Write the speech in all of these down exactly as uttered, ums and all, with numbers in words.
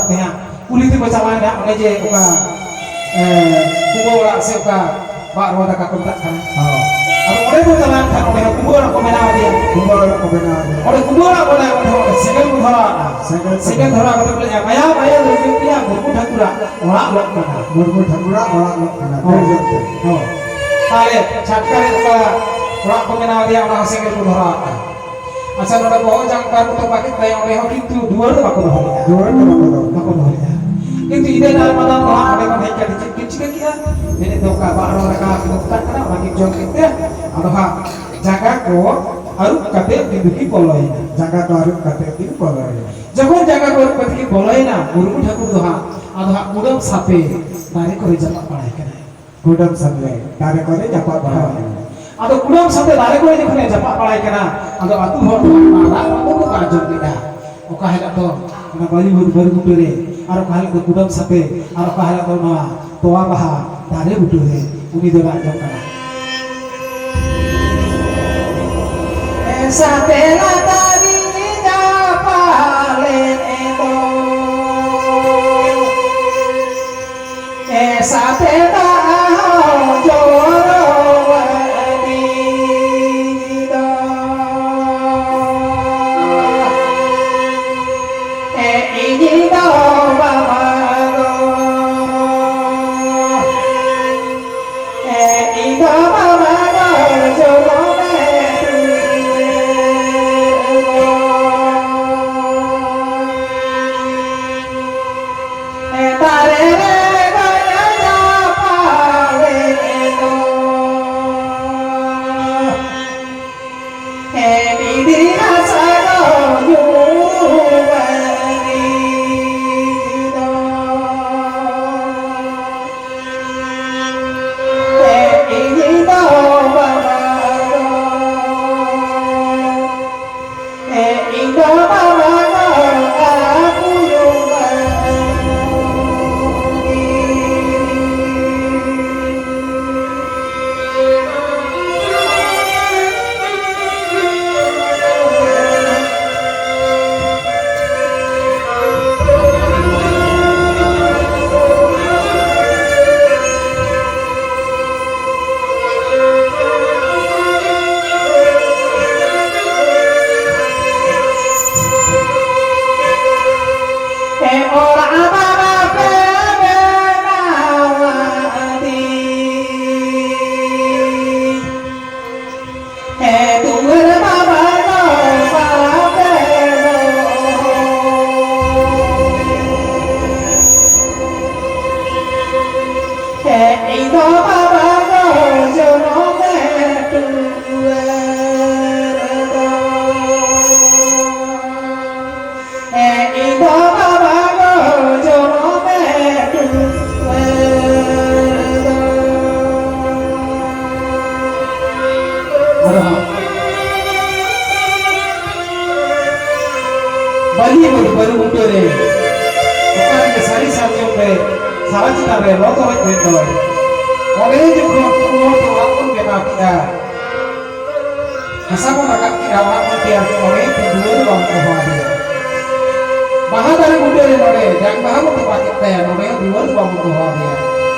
ᱛᱮ ᱦᱟᱸᱜ ᱠᱩᱞᱦᱤ ᱛᱮᱠᱚ ᱪᱟᱞᱟᱣᱮᱱᱟ, ᱚᱱᱮ ᱡᱮ ᱚᱠᱟ, ᱮ, ᱠᱩᱢᱵᱟᱹ ᱚᱲᱟᱜ ᱥᱮ ᱚᱠᱟ ᱵᱟᱜ ᱨᱚ ᱫᱟᱠᱟ ᱠᱚ ᱢᱮᱛᱟᱜ ᱠᱟᱱᱟ᱾ ᱦᱚᱸ᱾ ᱟᱫᱚ ᱚᱸᱰᱮ ᱠᱚ ᱪᱟᱞᱟᱣᱮᱱ ᱠᱷᱟᱱ ᱚᱸᱰᱮ ᱦᱚᱸ ᱠᱩᱢᱵᱟᱹ ᱚᱲᱟᱜ ᱠᱚ ᱵᱮᱱᱟᱣ ᱟᱫᱮᱭᱟ᱾ ᱠᱩᱢᱵᱟᱹ ᱚᱲᱟᱜ ᱠᱚ ᱵᱮᱱᱟᱣ ᱟᱫᱮᱭᱟ᱾ ᱚᱸᱰᱮ ᱠᱩᱢᱵᱟᱹ ᱚᱲᱟᱜ ᱵᱚᱞᱮ ᱚᱸᱰᱮ ᱦᱚᱸ ᱥᱮᱸᱜᱮᱞ ᱠᱚ ᱫᱷᱚᱨᱟᱣ ᱟᱫᱟ᱾ ᱥᱮᱸᱜᱮᱞ ᱠᱚ ᱥᱮᱸᱜᱮᱞ ᱫᱷᱚᱨᱟᱣ᱾ ᱫᱷᱚᱨᱟᱣ ᱠᱟᱛᱮ ᱠᱚ ᱞᱟᱹᱭᱟ, "ᱢᱟᱭᱟ ᱢᱟᱭᱟ ᱫᱚ ᱦᱩᱭᱩᱜ ᱠᱟᱱᱟ ᱢᱩᱨᱢᱩ ᱴᱷᱟᱹᱠᱩᱨᱟᱜ ᱚᱲᱟᱜ ᱞᱚᱜ ᱠᱟᱱᱟ, ᱢᱩᱨᱢᱩ ᱴᱷᱟᱹᱠᱩᱨᱟᱜ ᱚᱲᱟᱜ ᱞᱚᱜ ᱠᱟᱱᱟ, ᱦᱚᱸ᱾ ᱫᱮᱣ ᱡᱚᱢ ᱯᱮ᱾" ᱦᱚᱸ᱾ ᱛᱟᱦᱞᱮ ᱪᱷᱟᱴᱠᱟ ᱨᱮ ᱚᱠᱟ ᱚᱲᱟᱜ ᱠᱚ ᱵᱮᱱᱟᱣ ᱟᱫᱮᱭᱟ, ᱚᱱᱟ ᱦᱚᱸ ᱥᱮᱸᱜᱮᱞ ᱠᱚ ᱫᱷᱚᱨᱟᱣ ᱟᱫᱟ᱾ ᱟᱪᱪᱷᱟ, ᱱᱚᱰᱮ ᱵᱚᱦᱚᱜ ᱡᱟᱝ ᱠᱚ ᱟᱹᱨᱩᱵ ᱛᱚᱯᱟ ᱠᱮᱫ ᱛᱟᱭᱟ, ᱚᱸᱰᱮ ᱦᱚᱸ ᱠᱤᱱᱛᱩ ᱫᱩᱣᱟᱹᱨ ᱫᱚ ᱵᱟᱠᱚ ᱫᱚᱦᱚ ᱞᱮᱫᱟ᱾ ᱫᱩᱣᱟᱹᱨ ᱫᱚ ᱵᱟᱠᱚ ᱫᱚᱦᱚ ᱞᱮᱫᱟ᱾ ᱵᱟᱠᱚ ᱫᱚᱦᱚ ᱞᱮᱫᱟ᱾ ᱠᱤᱱᱛᱩ ᱤᱱᱟᱹ ᱱᱟᱨ ᱢᱟᱫᱟᱱ ᱫᱚ ᱦᱟᱸᱜ ᱚᱸᱰᱮ ᱠᱷᱚᱱ ᱦᱮᱡ ᱠᱟᱛᱮ ᱪᱮᱫ ᱠᱤᱱ ᱪᱤᱠᱟᱹ ᱠᱮᱜᱼᱟ? ᱢᱮᱱᱮᱫ ᱫᱚ ᱚᱠᱟ ᱵᱟᱜ ᱨᱚ ᱫᱟᱠᱟ ᱠᱚ ᱢᱮᱛᱟᱜ ᱠᱟᱱᱟ, ᱚᱱᱟ ᱠᱤᱱ ᱡᱚᱢ ᱠᱮᱫ ᱛᱮ, ᱟᱫᱚ ᱦᱟᱸᱜ ᱡᱟᱸᱜᱟ ᱠᱚ ᱟᱹᱨᱩᱵ ᱠᱟᱛᱮ ᱩᱱᱠᱤᱱ ᱫᱚᱠᱤᱱ ᱵᱚᱞᱚᱭᱮᱱᱟ᱾ ᱡᱟᱸᱜᱟ ᱠᱚ ᱟᱹᱨᱩᱵ ᱠᱟᱛᱮ ᱠᱤᱱ ᱵᱚᱞᱚᱭᱮᱱᱟ᱾ ᱡᱚᱠᱷᱚᱱ ᱡᱟᱸᱜᱟ ᱠᱚ ᱟᱹᱨᱩᱵ ᱠᱟᱛᱮ ᱠᱤᱱ ᱵᱚᱞᱚᱭᱮᱱᱟ, ᱢᱩᱨᱢᱩ ᱴᱷᱟᱹᱠᱩᱨ ᱫᱚ ᱦᱟᱸᱜ ᱟᱫᱚ ᱦᱟᱸᱜ ᱠᱩᱰᱟᱹᱢ ᱥᱟᱯᱮ ᱫᱟᱨᱮ ᱠᱚᱨᱮ ᱡᱟᱯᱟᱜ ᱵᱟᱲᱟᱭ ᱠᱟᱱᱟᱭ᱾ ᱠᱩᱰᱟᱹᱢ ᱥᱟᱯᱮ ᱫᱟᱨᱮ ᱠᱚᱨᱮ ᱡᱟᱯᱟᱜ ᱵᱟᱲᱟᱭ ᱠᱟᱱᱟ᱾ ᱟᱫᱚ ᱠᱩᱰᱟᱹᱢ ᱥᱟᱯᱮ ᱫᱟᱨᱮ ᱠᱚᱨᱮ ᱡᱚᱠᱷᱚᱱᱮ ᱡᱟᱯᱟᱜ ᱵᱟᱲᱟᱭ ᱠᱟᱱᱟ, ᱟᱫᱚ ᱟᱹᱛᱩ ᱦᱚᱲ ᱫᱚ ᱚᱱᱟ ᱨᱟᱜ ᱨᱚᱫᱚ ᱠᱚ ᱟᱸᱡᱚᱢ ᱠᱮᱫᱟ᱾ ᱚᱠᱟ ᱦᱤᱞᱳᱜ ᱫᱚ ᱚᱱᱟ ᱵᱟᱹᱞᱤ ᱵᱷᱩᱛ ᱵᱟᱹᱨᱩ ᱵᱩᱴᱟᱹ ᱨᱮ, ᱟᱨ ᱚᱠᱟ ᱦᱤᱞᱳᱜ ᱫᱚ ᱠᱩᱰᱟᱹᱢ ᱥᱟᱯᱮ, ᱟᱨ ᱚᱠᱟ ᱦᱤᱞᱳᱜ ᱫᱚ ᱱᱚᱣᱟ ᱛᱚᱣᱟ ᱵᱟᱦᱟ ᱫᱟᱨᱮ ᱵᱩᱴᱟᱹ ᱨᱮ ᱩᱱᱤ ᱫᱚ ᱨᱟᱜ ᱡᱚᱝ ᱠᱟᱱᱟ᱾ ᱮ ᱥᱟᱛᱮ ᱞᱟᱛᱟᱨᱤᱧ ᱡᱟᱯᱟᱞᱮᱱ ᱫᱚ, ᱮ ᱥᱟᱛᱮ ᱫᱟᱜ ᱦᱚᱸ ᱡᱚᱨᱚᱣᱟᱫᱤᱧ ᱫᱚ, ᱮ ᱤᱧ ᱫᱚ ᱵᱟᱵᱟ ᱫᱚ, ᱮ ᱤᱧ ᱫᱚ ᱵᱟᱵᱟ ᱫᱚ ᱡᱚᱨᱚ ᱢᱮ ᱛᱩᱭᱟᱹᱨ᱾ ᱚᱲᱟᱜ ᱵᱟᱵᱟ ᱯᱮ ᱵᱮᱱᱟᱣ ᱟᱹᱫᱤᱧ᱾ ᱦᱮᱸ, ᱫᱩᱣᱟᱹᱨ ᱵᱟᱵᱟ ᱫᱚ ᱵᱟᱯᱮ ᱫᱚᱦᱚ᱾ ᱦᱮᱸ, ᱤᱧ ᱫᱚ ᱵᱟᱵᱟ ᱫᱚ ᱡᱚᱱᱚᱢ ᱴᱩᱣᱟᱹᱨ ᱫᱚ᱾ ᱦᱮᱸ, ᱤᱧ ᱫᱚ ᱵᱟᱵᱟ ᱜᱚ ᱡᱚᱱᱚᱢᱮ ᱴᱩᱣᱟᱹᱨ ᱫᱚ᱾ ᱟᱫᱚ ᱦᱟᱸᱜ ᱵᱟᱹᱞᱤ ᱵᱩᱨᱩ ᱵᱟᱹᱨᱩ ᱵᱩᱴᱟᱹ ᱨᱮ, ᱚᱠᱟ ᱨᱮᱜᱮ ᱥᱟᱹᱨᱤ ᱥᱟᱨᱡᱚᱢ ᱨᱮ, ᱥᱟᱨᱟ ᱪᱮᱛᱟᱱ ᱨᱮ ᱞᱚ ᱛᱚᱨᱚᱡ ᱞᱮᱱ ᱫᱚᱭ, ᱚᱸᱰᱮ ᱡᱚᱠᱷᱚᱱ ᱩᱱ ᱦᱚᱲ ᱫᱚ ᱚᱲᱟᱜ ᱵᱚᱱ ᱵᱮᱱᱟᱣ ᱠᱮᱫᱼᱟ, ᱦᱟᱥᱟ ᱵᱚᱱ ᱨᱟᱠᱟᱵ ᱠᱮᱫᱼᱟ, ᱚᱲᱟᱜ ᱵᱚᱱ ᱛᱮᱭᱟᱨ ᱠᱮᱫᱼᱟ, ᱚᱸᱰᱮ ᱠᱷᱚᱱ ᱫᱩᱣᱟᱹᱨ ᱫᱚ ᱵᱟᱵᱚᱱ ᱫᱚᱦᱚ ᱟᱫᱮᱭᱟ᱾ ᱵᱟᱦᱟ ᱫᱟᱨᱮ ᱵᱩᱴᱟᱹ ᱨᱮ ᱱᱚᱰᱮ ᱡᱟᱝ ᱵᱟᱦᱟ ᱵᱚᱱ ᱛᱚᱯᱟ ᱠᱮᱫ ᱛᱟᱭᱟ, ᱱᱚᱰᱮ ᱦᱚᱸ ᱫᱩᱣᱟᱹᱨ ᱫᱚ ᱵᱟᱵᱚᱱ ᱫᱚᱦᱚ ᱟᱫᱮᱭᱟ᱾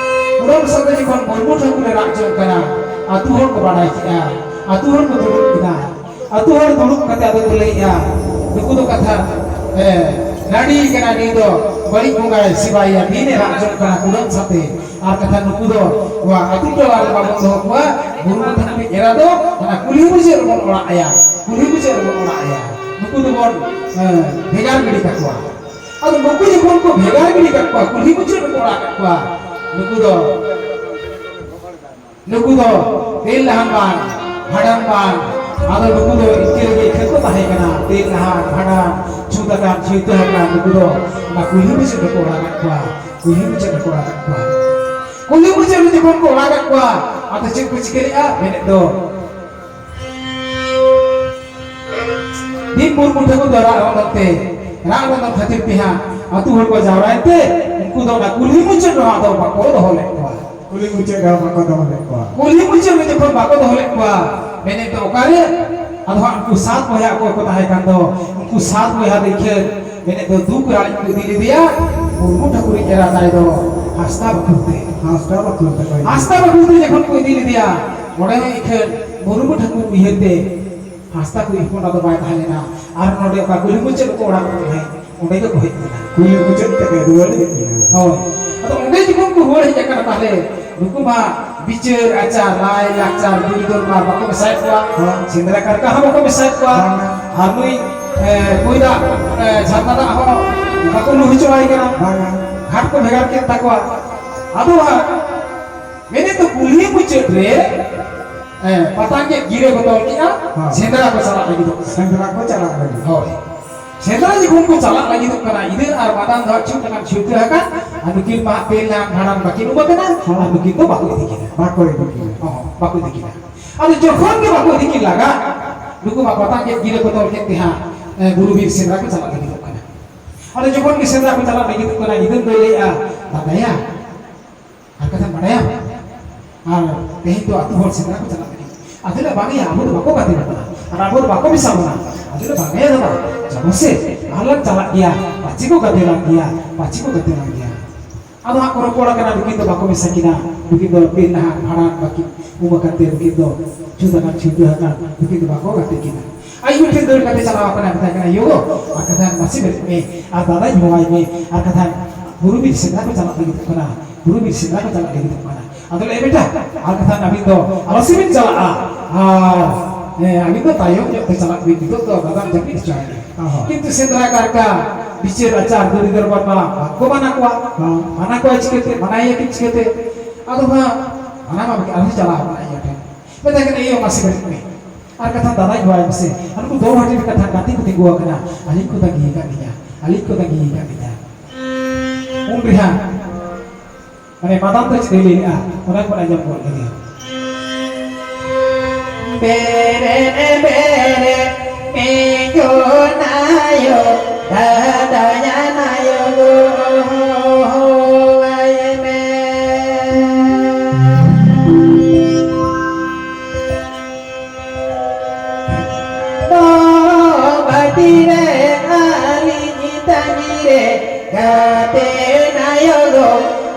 ᱩᱰᱟᱹᱱ ᱥᱟᱛᱮ ᱡᱚᱠᱷᱚᱱ ᱢᱩᱨᱢᱩ ᱴᱷᱟᱹᱠᱩᱨ ᱮ ᱨᱟᱜ ᱡᱚᱝ ᱠᱟᱱᱟ, ᱟᱹᱛᱩ ᱦᱚᱲ ᱠᱚ ᱵᱟᱰᱟᱭ ᱠᱮᱫᱼᱟ, ᱟᱹᱛᱩ ᱦᱚᱲ ᱠᱚ ᱫᱩᱲᱩᱵ ᱮᱱᱟ, ᱟᱹᱛᱩ ᱦᱚᱲ ᱫᱩᱲᱩᱵ ᱠᱟᱛᱮ ᱟᱫᱚ ᱠᱚ ᱞᱟᱹᱭᱮᱜᱼᱟ, ᱱᱩᱠᱩ ᱫᱚ ᱠᱟᱛᱷᱟ, ᱮ, ᱱᱟᱹᱰᱤ ᱠᱟᱱᱟ, ᱱᱩᱭ ᱫᱚ ᱵᱟᱹᱲᱤᱡ ᱵᱚᱸᱜᱟᱭ ᱥᱮᱵᱟᱭᱮᱭᱟ, ᱫᱤᱱᱮ ᱨᱟᱜ ᱡᱚᱝ ᱠᱟᱱᱟ ᱠᱩᱰᱟᱹᱢ ᱥᱟᱛᱮ᱾ ᱟᱨ ᱠᱟᱛᱷᱟ ᱱᱩᱠᱩ ᱫᱚ ᱱᱚᱣᱟ ᱟᱹᱛᱩ ᱴᱚᱞᱟ ᱨᱮ ᱵᱟᱵᱚᱱ ᱫᱚᱦᱚ ᱠᱚᱣᱟ, ᱵᱩᱨᱩ ᱵᱚᱸᱜᱟ ᱴᱷᱟᱹᱠᱩᱨ ᱮᱨᱟ ᱫᱚ ᱚᱱᱟ ᱠᱩᱞᱦᱤ ᱢᱩᱪᱟᱹᱫ ᱨᱮᱵᱚᱱ ᱚᱲᱟᱜ ᱟᱭᱟ, ᱠᱩᱞᱦᱤ ᱢᱩᱪᱟᱹᱫ ᱨᱮᱵᱚᱱ ᱚᱲᱟᱜ ᱟᱭᱟ᱾ ᱱᱩᱠᱩ ᱫᱚᱵᱚᱱ, ᱮ, ᱵᱷᱮᱜᱟᱨ ᱜᱤᱰᱤ ᱠᱟᱠᱚᱣᱟ᱾ ᱟᱫᱚ ᱱᱩᱠᱩ ᱡᱚᱠᱷᱚᱱ ᱠᱚ ᱵᱷᱮᱜᱟᱨ ᱜᱤᱰᱤ ᱠᱟᱠᱚᱣᱟ, ᱠᱩᱞᱦᱤ ᱢᱩᱪᱟᱹᱫ ᱨᱮᱠᱚ ᱚᱲᱟᱜ ᱠᱟᱜ ᱠᱚᱣᱟ, ᱱᱩᱠᱩ ᱫᱚ ᱱᱩᱠᱩ ᱫᱚ ᱛᱮᱞ ᱞᱟᱦᱟᱱ ᱵᱟᱝ, ᱵᱷᱟᱸᱰᱟᱱ ᱵᱟᱝ᱾ ᱟᱫᱚ ᱱᱩᱠᱩ ᱫᱚ ᱤᱱᱠᱟᱹ ᱨᱮᱜᱮ ᱤᱠᱷᱟᱹᱱ ᱠᱚ ᱛᱟᱦᱮᱸ ᱠᱟᱱᱟ᱾ ᱛᱮᱞ ᱞᱟᱦᱟᱱ, ᱵᱷᱟᱸᱰᱟᱱ, ᱪᱷᱩᱛ ᱟᱠᱟᱱ, ᱪᱷᱩᱛ ᱟᱠᱟᱱ, ᱱᱩᱠᱩ ᱫᱚ ᱚᱱᱟ ᱠᱩᱞᱦᱤ ᱢᱩᱪᱟᱹᱫ ᱨᱮᱠᱚ ᱚᱲᱟᱜ ᱠᱟᱜ ᱠᱚᱣᱟ᱾ ᱠᱩᱞᱦᱤ ᱢᱩᱪᱟᱹᱫ ᱨᱮᱠᱚ ᱚᱲᱟᱜ ᱠᱟᱜ ᱠᱚᱣᱟ᱾ ᱠᱩᱞᱦᱤ ᱢᱩᱪᱟᱹᱫ ᱨᱮ ᱡᱚᱠᱷᱚᱱ ᱠᱚ ᱚᱲᱟᱜ ᱠᱟᱜ ᱠᱚᱣᱟ, ᱟᱫᱚ ᱪᱮᱫ ᱠᱚ ᱪᱤᱠᱟᱹ ᱞᱮᱜᱼᱟ? ᱢᱮᱱᱮᱫ ᱫᱚ ᱵᱷᱤᱢ ᱢᱩᱨᱢᱩ ᱴᱷᱟᱹᱠᱩᱨ ᱫᱚ ᱨᱟᱜ ᱨᱚᱸᱫᱚᱱ ᱛᱮ, ᱨᱟᱜ ᱨᱚᱸᱫᱚᱱ ᱠᱷᱟᱹᱛᱤᱨ ᱛᱮ ᱦᱟᱸᱜ ᱟᱹᱛᱩ ᱦᱚᱲ ᱠᱚ ᱡᱟᱣᱨᱟᱭᱮᱱ ᱛᱮ ᱩᱱᱠᱩ ᱫᱚ ᱚᱱᱟ ᱠᱩᱞᱦᱤ ᱢᱩᱪᱟᱹᱫ ᱨᱮᱦᱚᱸ ᱟᱫᱚ ᱵᱟᱠᱚ ᱫᱚᱦᱚ ᱞᱮᱫ ᱠᱚᱣᱟ᱾ ᱠᱩᱞᱦᱤ ᱢᱩᱪᱟᱹᱫ ᱨᱮᱦᱚᱸ ᱵᱟᱠᱚ ᱫᱚᱦᱚ ᱞᱮᱫ ᱠᱚᱣᱟ᱾ ᱠᱩᱞᱦᱤ ᱢᱩᱪᱟᱹᱫ ᱨᱮ ᱡᱚᱠᱷᱚᱱ ᱵᱟᱠᱚ ᱫᱚᱦᱚ ᱞᱮᱫ ᱠᱚᱣᱟ, ᱢᱮᱱᱮᱫ ᱫᱚ ᱚᱠᱟᱨᱮ? ᱟᱫᱚ ᱦᱟᱸᱜ ᱩᱱᱠᱩ ᱥᱟᱛ ᱵᱚᱭᱦᱟ ᱚᱠᱚᱭ ᱠᱚ ᱛᱟᱦᱮᱸ ᱠᱟᱱ ᱫᱚ, ᱩᱱᱠᱩ ᱥᱟᱛ ᱵᱚᱭᱦᱟ ᱫᱚ ᱤᱠᱷᱟᱹᱱ ᱢᱮᱱᱮᱫ ᱫᱚ ᱫᱩᱠ ᱨᱟᱲᱮᱡ ᱠᱚ ᱤᱫᱤ ᱞᱮᱫᱮᱭᱟ ᱢᱩᱨᱢᱩ ᱴᱷᱟᱹᱠᱩᱨᱤᱡ ᱮᱨᱟ ᱛᱟᱭ ᱫᱚ ᱦᱟᱸᱥᱫᱟ ᱵᱟᱹᱠᱷᱩᱞ ᱛᱮ᱾ ᱦᱟᱸᱥᱫᱟ ᱵᱟᱹᱠᱷᱩᱞ ᱛᱮ ᱠᱚ ᱤᱫᱤ᱾ ᱦᱟᱸᱥᱫᱟ ᱵᱟᱹᱠᱷᱩᱞ ᱛᱮ ᱡᱚᱠᱷᱚᱱ ᱠᱚ ᱤᱫᱤ ᱞᱮᱫᱮᱭᱟ, ᱚᱸᱰᱮ ᱦᱚᱸ ᱤᱠᱷᱟᱹᱱ ᱢᱩᱨᱢᱩ ᱴᱷᱟᱹᱠᱩᱨ ᱩᱭᱦᱟᱹᱨ ᱛᱮ ᱦᱟᱸᱥᱫᱟ ᱠᱚ ᱦᱚᱯᱚᱱ ᱟᱫᱚ ᱵᱟᱭ ᱛᱟᱦᱮᱸ ᱞᱮᱱᱟ᱾ ᱟᱨ ᱱᱚᱰᱮ ᱚᱠᱟ ᱠᱩᱞᱦᱤ ᱢᱩᱪᱟᱹᱫ ᱨᱮᱠᱚ ᱚᱲᱟᱜ ᱠᱚ ᱛᱟᱦᱮᱸᱫ, ᱚᱸᱰᱮ ᱜᱮᱠᱚ ᱦᱮᱡ ᱞᱮᱱᱟ᱾ ᱠᱩᱞᱦᱤ ᱢᱩᱪᱟᱹᱫ ᱠᱟᱛᱮ ᱨᱩᱣᱟᱹᱲ ᱦᱮᱡ ᱮᱱᱟ᱾ ᱦᱳᱭ᱾ ᱟᱫᱚ ᱚᱸᱰᱮ ᱡᱚᱠᱷᱚᱱ ᱠᱚ ᱨᱩᱣᱟᱹᱲ ᱦᱮᱡ ᱟᱠᱟᱱᱟ, ᱛᱟᱦᱞᱮ ᱱᱩᱠᱩ ᱢᱟ ᱵᱤᱪᱟᱹᱨ ᱟᱪᱟᱨ, ᱞᱟᱭ ᱞᱟᱠᱪᱟᱨ, ᱵᱤᱨ ᱫᱚᱨᱵᱟᱨ ᱵᱟᱠᱚ ᱢᱮᱥᱟᱭᱮᱫ ᱠᱚᱣᱟ᱾ ᱦᱮᱸ᱾ ᱥᱮᱸᱫᱽᱨᱟ ᱠᱟᱨᱠᱟ ᱦᱚᱸ ᱵᱟᱠᱚ ᱢᱮᱥᱟᱭᱮᱫ ᱠᱚᱣᱟ᱾ ᱵᱟᱝᱟ᱾ ᱟᱨ ᱱᱩᱭ, ᱮ, ᱠᱩᱸᱭ ᱫᱟᱜ, ᱮ, ᱡᱷᱟᱨᱱᱟ ᱫᱟᱜ ᱦᱚᱸ ᱵᱟᱠᱚ ᱞᱩ ᱦᱚᱪᱚᱣᱟᱭ ᱠᱟᱱᱟ᱾ ᱵᱟᱝᱟ᱾ ᱜᱷᱟᱴ ᱠᱚ ᱵᱷᱮᱜᱟᱨ ᱠᱮᱫ ᱛᱟᱠᱚᱣᱟ᱾ ᱟᱫᱚ ᱦᱟᱸᱜ ᱢᱮᱱᱮᱫ ᱫᱚ ᱠᱩᱞᱦᱤ ᱢᱩᱪᱟᱹᱫ ᱨᱮ, ᱮ, ᱯᱟᱛᱟᱝ ᱜᱮᱫ ᱜᱤᱨᱟᱹ ᱠᱚ ᱛᱚᱞ ᱠᱮᱫᱼᱟ, ᱦᱮᱸ᱾ ᱥᱮᱸᱫᱽᱨᱟ ᱠᱚ ᱪᱟᱞᱟᱜ ᱞᱟᱹᱜᱤᱫᱚᱜ ᱠᱟᱱᱟ᱾ ᱥᱮᱸᱫᱽᱨᱟ ᱠᱚ ᱪᱟᱞᱟᱜ ᱞᱟᱹᱜᱤᱫ᱾ ᱦᱳᱭ᱾ ᱥᱮᱸᱫᱽᱨᱟ ᱡᱚᱠᱷᱚᱱ ᱠᱚ ᱪᱟᱞᱟᱜ ᱞᱟᱹᱜᱤᱫᱚᱜ ᱠᱟᱱᱟ, ᱤᱫᱟᱹ ᱟᱨ ᱢᱟᱫᱟᱱ ᱫᱚ ᱦᱟᱸᱜ ᱪᱷᱩᱴ ᱟᱠᱟᱱ, ᱪᱷᱩᱴᱟᱹ ᱟᱠᱟᱱ, ᱟᱨ ᱱᱩᱠᱤᱱ ᱢᱟ ᱦᱟᱸᱜ ᱯᱮ ᱞᱟᱝ ᱵᱷᱟᱸᱰᱟᱱ ᱵᱟᱹᱠᱤᱱ ᱩᱢ ᱟᱠᱟᱱᱟ, ᱦᱚᱸ᱾ ᱟᱨ ᱱᱩᱠᱤᱱ ᱫᱚ ᱵᱟᱠᱚ ᱤᱫᱤ ᱠᱤᱱᱟ᱾ ᱵᱟᱠᱚ ᱤᱫᱤ ᱠᱤᱱᱟ᱾ ᱦᱚᱸ, ᱵᱟᱠᱚ ᱤᱫᱤ ᱠᱤᱱᱟ᱾ ᱟᱫᱚ ᱡᱚᱠᱷᱚᱱ ᱜᱮ ᱵᱟᱠᱚ ᱤᱫᱤ ᱠᱤᱱ ᱞᱟᱜᱟ, ᱱᱩᱠᱩ ᱢᱟ ᱯᱟᱛᱟᱝ ᱜᱮᱫ ᱜᱤᱨᱟᱹ ᱠᱚ ᱛᱚᱞ ᱠᱮᱫ ᱛᱮ ᱦᱟᱸᱜ, ᱮ, ᱵᱩᱨᱩ ᱵᱤᱨ ᱥᱮᱸᱫᱽᱨᱟ ᱠᱚ ᱪᱟᱞᱟᱜ ᱞᱟᱹᱜᱤᱫᱚᱜ ᱠᱟᱱᱟ᱾ ᱟᱫᱚ ᱡᱚᱠᱷᱚᱱ ᱜᱮ ᱥᱮᱸᱫᱽᱨᱟ ᱠᱚ ᱪᱟᱞᱟᱜ ᱞᱟᱹᱜᱤᱫᱚᱜ ᱠᱟᱱᱟ, ᱤᱫᱟᱹ ᱫᱚᱭ ᱞᱟᱹᱭᱮᱫᱼᱟ, ᱫᱟᱫᱟᱭᱟ, ᱟᱨ ᱠᱟᱛᱷᱟᱢ ᱵᱟᱲᱟᱭᱟ? ᱟᱨ ᱛᱮᱦᱮᱧ ᱫᱚ ᱟᱹᱛᱩ ᱦᱚᱲ ᱥᱮᱸᱫᱽᱨᱟ ᱠᱚ ᱪᱟᱞᱟᱜ ᱞᱟᱹᱜᱤᱫ᱾ ᱟᱫᱚ ᱞᱮ ᱵᱟᱝ ᱭᱟ, ᱟᱵᱚ ᱫᱚ ᱵᱟᱠᱚ ᱜᱟᱛᱮ ᱵᱚᱱᱟ᱾ ᱟᱨ ᱟᱵᱚ ᱫᱚ ᱵᱟᱠᱚ ᱢᱮᱥᱟ ᱵᱚᱱᱟ᱾ ᱟᱫᱚ ᱞᱮ ᱵᱟᱝ ᱭᱟ ᱫᱟᱫᱟ, ᱪᱚᱞᱚ ᱥᱮ, ᱟᱨ ᱞᱟᱝ ᱪᱟᱞᱟᱜ ᱜᱮᱭᱟ᱾ ᱯᱟᱪᱷᱮ ᱠᱚ ᱜᱟᱛᱮ ᱞᱟᱝ ᱜᱮᱭᱟ, ᱯᱟᱪᱷᱮ ᱠᱚ ᱜᱟᱛᱮ ᱞᱟᱝ ᱜᱮᱭᱟ᱾ ᱟᱫᱚ ᱦᱟᱸᱜ ᱠᱚ ᱨᱚᱯᱚᱲ ᱟᱠᱟᱱᱟ, ᱱᱩᱠᱤᱱ ᱫᱚ ᱵᱟᱠᱚ ᱢᱮᱥᱟ ᱠᱤᱱᱟ᱾ ᱱᱩᱠᱤᱱ ᱫᱚ ᱯᱤᱱ ᱱᱟᱦᱟᱜ ᱵᱷᱟᱲᱟ ᱵᱟᱹᱠᱤᱱ ᱩᱢ ᱟᱠᱟᱱ ᱛᱮ, ᱱᱩᱠᱤᱱ ᱫᱚ ᱪᱷᱩᱛ ᱟᱠᱟᱱ, ᱪᱷᱩᱛᱟᱹ ᱟᱠᱟᱱ, ᱱᱩᱠᱤᱱ ᱫᱚ ᱵᱟᱠᱚ ᱜᱟᱛᱮ ᱠᱤᱱᱟ᱾ ᱟᱭᱳ ᱴᱷᱮᱱ ᱫᱟᱹᱲ ᱠᱟᱛᱮ ᱪᱟᱞᱟᱣ ᱟᱠᱟᱱᱟ, ᱢᱮᱛᱟᱭ ᱠᱟᱱᱟ, "ᱭᱳ, ᱟᱨ ᱠᱟᱛᱷᱟ ᱢᱟᱥᱮ ᱵᱮᱨᱮᱫ ᱢᱮ, ᱟᱨ ᱫᱟᱫᱟᱧ ᱦᱚᱦᱚᱣᱟᱭ ᱢᱮ, ᱟᱨ ᱠᱟᱛᱷᱟ ᱵᱩᱨᱩ ᱵᱤᱨ ᱥᱮᱸᱫᱽᱨᱟ ᱠᱚ ᱪᱟᱞᱟᱜ ᱞᱟᱹᱜᱤᱫᱚᱜ ᱠᱟᱱᱟ, ᱵᱩᱨᱩ ᱵᱤᱨ ᱥᱮᱸᱫᱽᱨᱟ ᱠᱚ ᱪᱟᱞᱟᱜ ᱞᱟᱹᱜᱤᱫᱚᱜ ᱠᱟᱱᱟ᱾" ᱟᱫᱚ ᱞᱟᱹᱭ, "ᱵᱮᱴᱟ, ᱟᱨ ᱠᱟᱛᱷᱟ ᱟᱹᱵᱤᱱ ᱫᱚ ᱟᱞᱚ ᱥᱮ ᱵᱤᱱ ᱪᱟᱞᱟᱜᱼᱟ, ᱟᱨ, ᱦᱮᱸ, ᱟᱹᱵᱤᱱ ᱫᱚ ᱛᱟᱭᱚᱢ ᱧᱚᱜ ᱛᱮ ᱪᱟᱞᱟᱜ ᱵᱤᱱ, ᱱᱤᱛᱚᱜ ᱫᱚ ᱫᱟᱫᱟᱢ ᱡᱟᱹᱯᱤᱫ ᱦᱚᱪᱚᱭᱮ ᱢᱮ᱾" ᱚᱦᱚᱸ᱾ ᱠᱤᱱᱛᱩ ᱥᱮᱸᱫᱽᱨᱟ ᱠᱟᱨᱠᱟ, ᱵᱤᱪᱟᱹᱨ ᱟᱪᱟᱨ, ᱫᱩᱨᱤ ᱫᱚᱨᱵᱟᱨ ᱢᱟ ᱵᱟᱠᱚ ᱢᱟᱱᱟ ᱠᱚᱣᱟ᱾ ᱦᱚᱸ᱾ ᱢᱟᱱᱟ ᱠᱚᱣᱟᱭ ᱪᱤᱠᱟᱹᱛᱮ? ᱢᱟᱱᱟᱭᱮᱭᱟ ᱠᱤᱱ ᱪᱤᱠᱟᱹᱛᱮ? ᱟᱫᱚ ᱦᱟᱸᱜ ᱢᱟᱱᱟ ᱢᱟ ᱵᱟᱠᱤᱱ, ᱟᱨᱦᱚᱸ ᱪᱟᱞᱟᱣ ᱠᱟᱱᱟ ᱤᱭᱟᱹ ᱴᱷᱮᱱ᱾ ᱢᱮᱛᱟᱭ ᱠᱟᱱᱟ, "ᱤᱭᱟᱹ, ᱢᱟᱥᱮ ᱵᱮᱨᱮᱫ ᱢᱮ᱾ ᱟᱨ ᱠᱟᱛᱷᱟ ᱫᱟᱫᱟᱧ ᱦᱚᱦᱚᱣᱟᱭ ᱢᱮᱥᱮ᱾ ᱟᱨ ᱱᱩᱠᱩ ᱫᱚᱞ ᱦᱟᱹᱴᱤᱧ ᱨᱮ ᱠᱟᱛᱷᱟ ᱜᱟᱛᱮ ᱠᱚ ᱛᱤᱸᱜᱩ ᱟᱠᱟᱱᱟ᱾ ᱟᱹᱞᱤᱧ ᱠᱚ ᱛᱟᱺᱜᱤ ᱟᱠᱟᱫ ᱞᱤᱧᱟ᱾ ᱟᱹᱞᱤᱧ ᱠᱚ ᱛᱟᱺᱜᱤ ᱟᱠᱟᱫ ᱞᱤᱧᱟ᱾" ᱩᱱ ᱨᱮᱦᱟᱸᱜ ᱢᱟᱱᱮ ᱢᱟᱫᱟᱢ ᱫᱚ ᱪᱮᱫ ᱮ ᱞᱟᱹᱭ ᱞᱮᱜᱼᱟ, ᱚᱱᱟ ᱠᱚᱵᱚᱱ ᱟᱸᱡᱚᱢ ᱜᱚᱫ ᱞᱮᱜᱮ᱾ ᱵᱮᱨᱮᱫ, ᱵᱮᱨᱮᱫ, ᱢᱤᱫ ᱡᱚᱱ ᱟᱭᱳ, ᱫᱟᱫᱟᱭᱟ ᱱᱟᱭᱳ ᱜᱚ, ᱦᱚᱦᱚᱣᱟᱭ ᱢᱮ᱾ ᱫᱚ ᱵᱟᱹᱴᱤ ᱨᱮ ᱟᱹᱞᱤᱧ ᱛᱟᱺᱜᱤ ᱨᱮ, ᱜᱟᱛᱮ ᱱᱟᱭᱚ ᱜᱚ,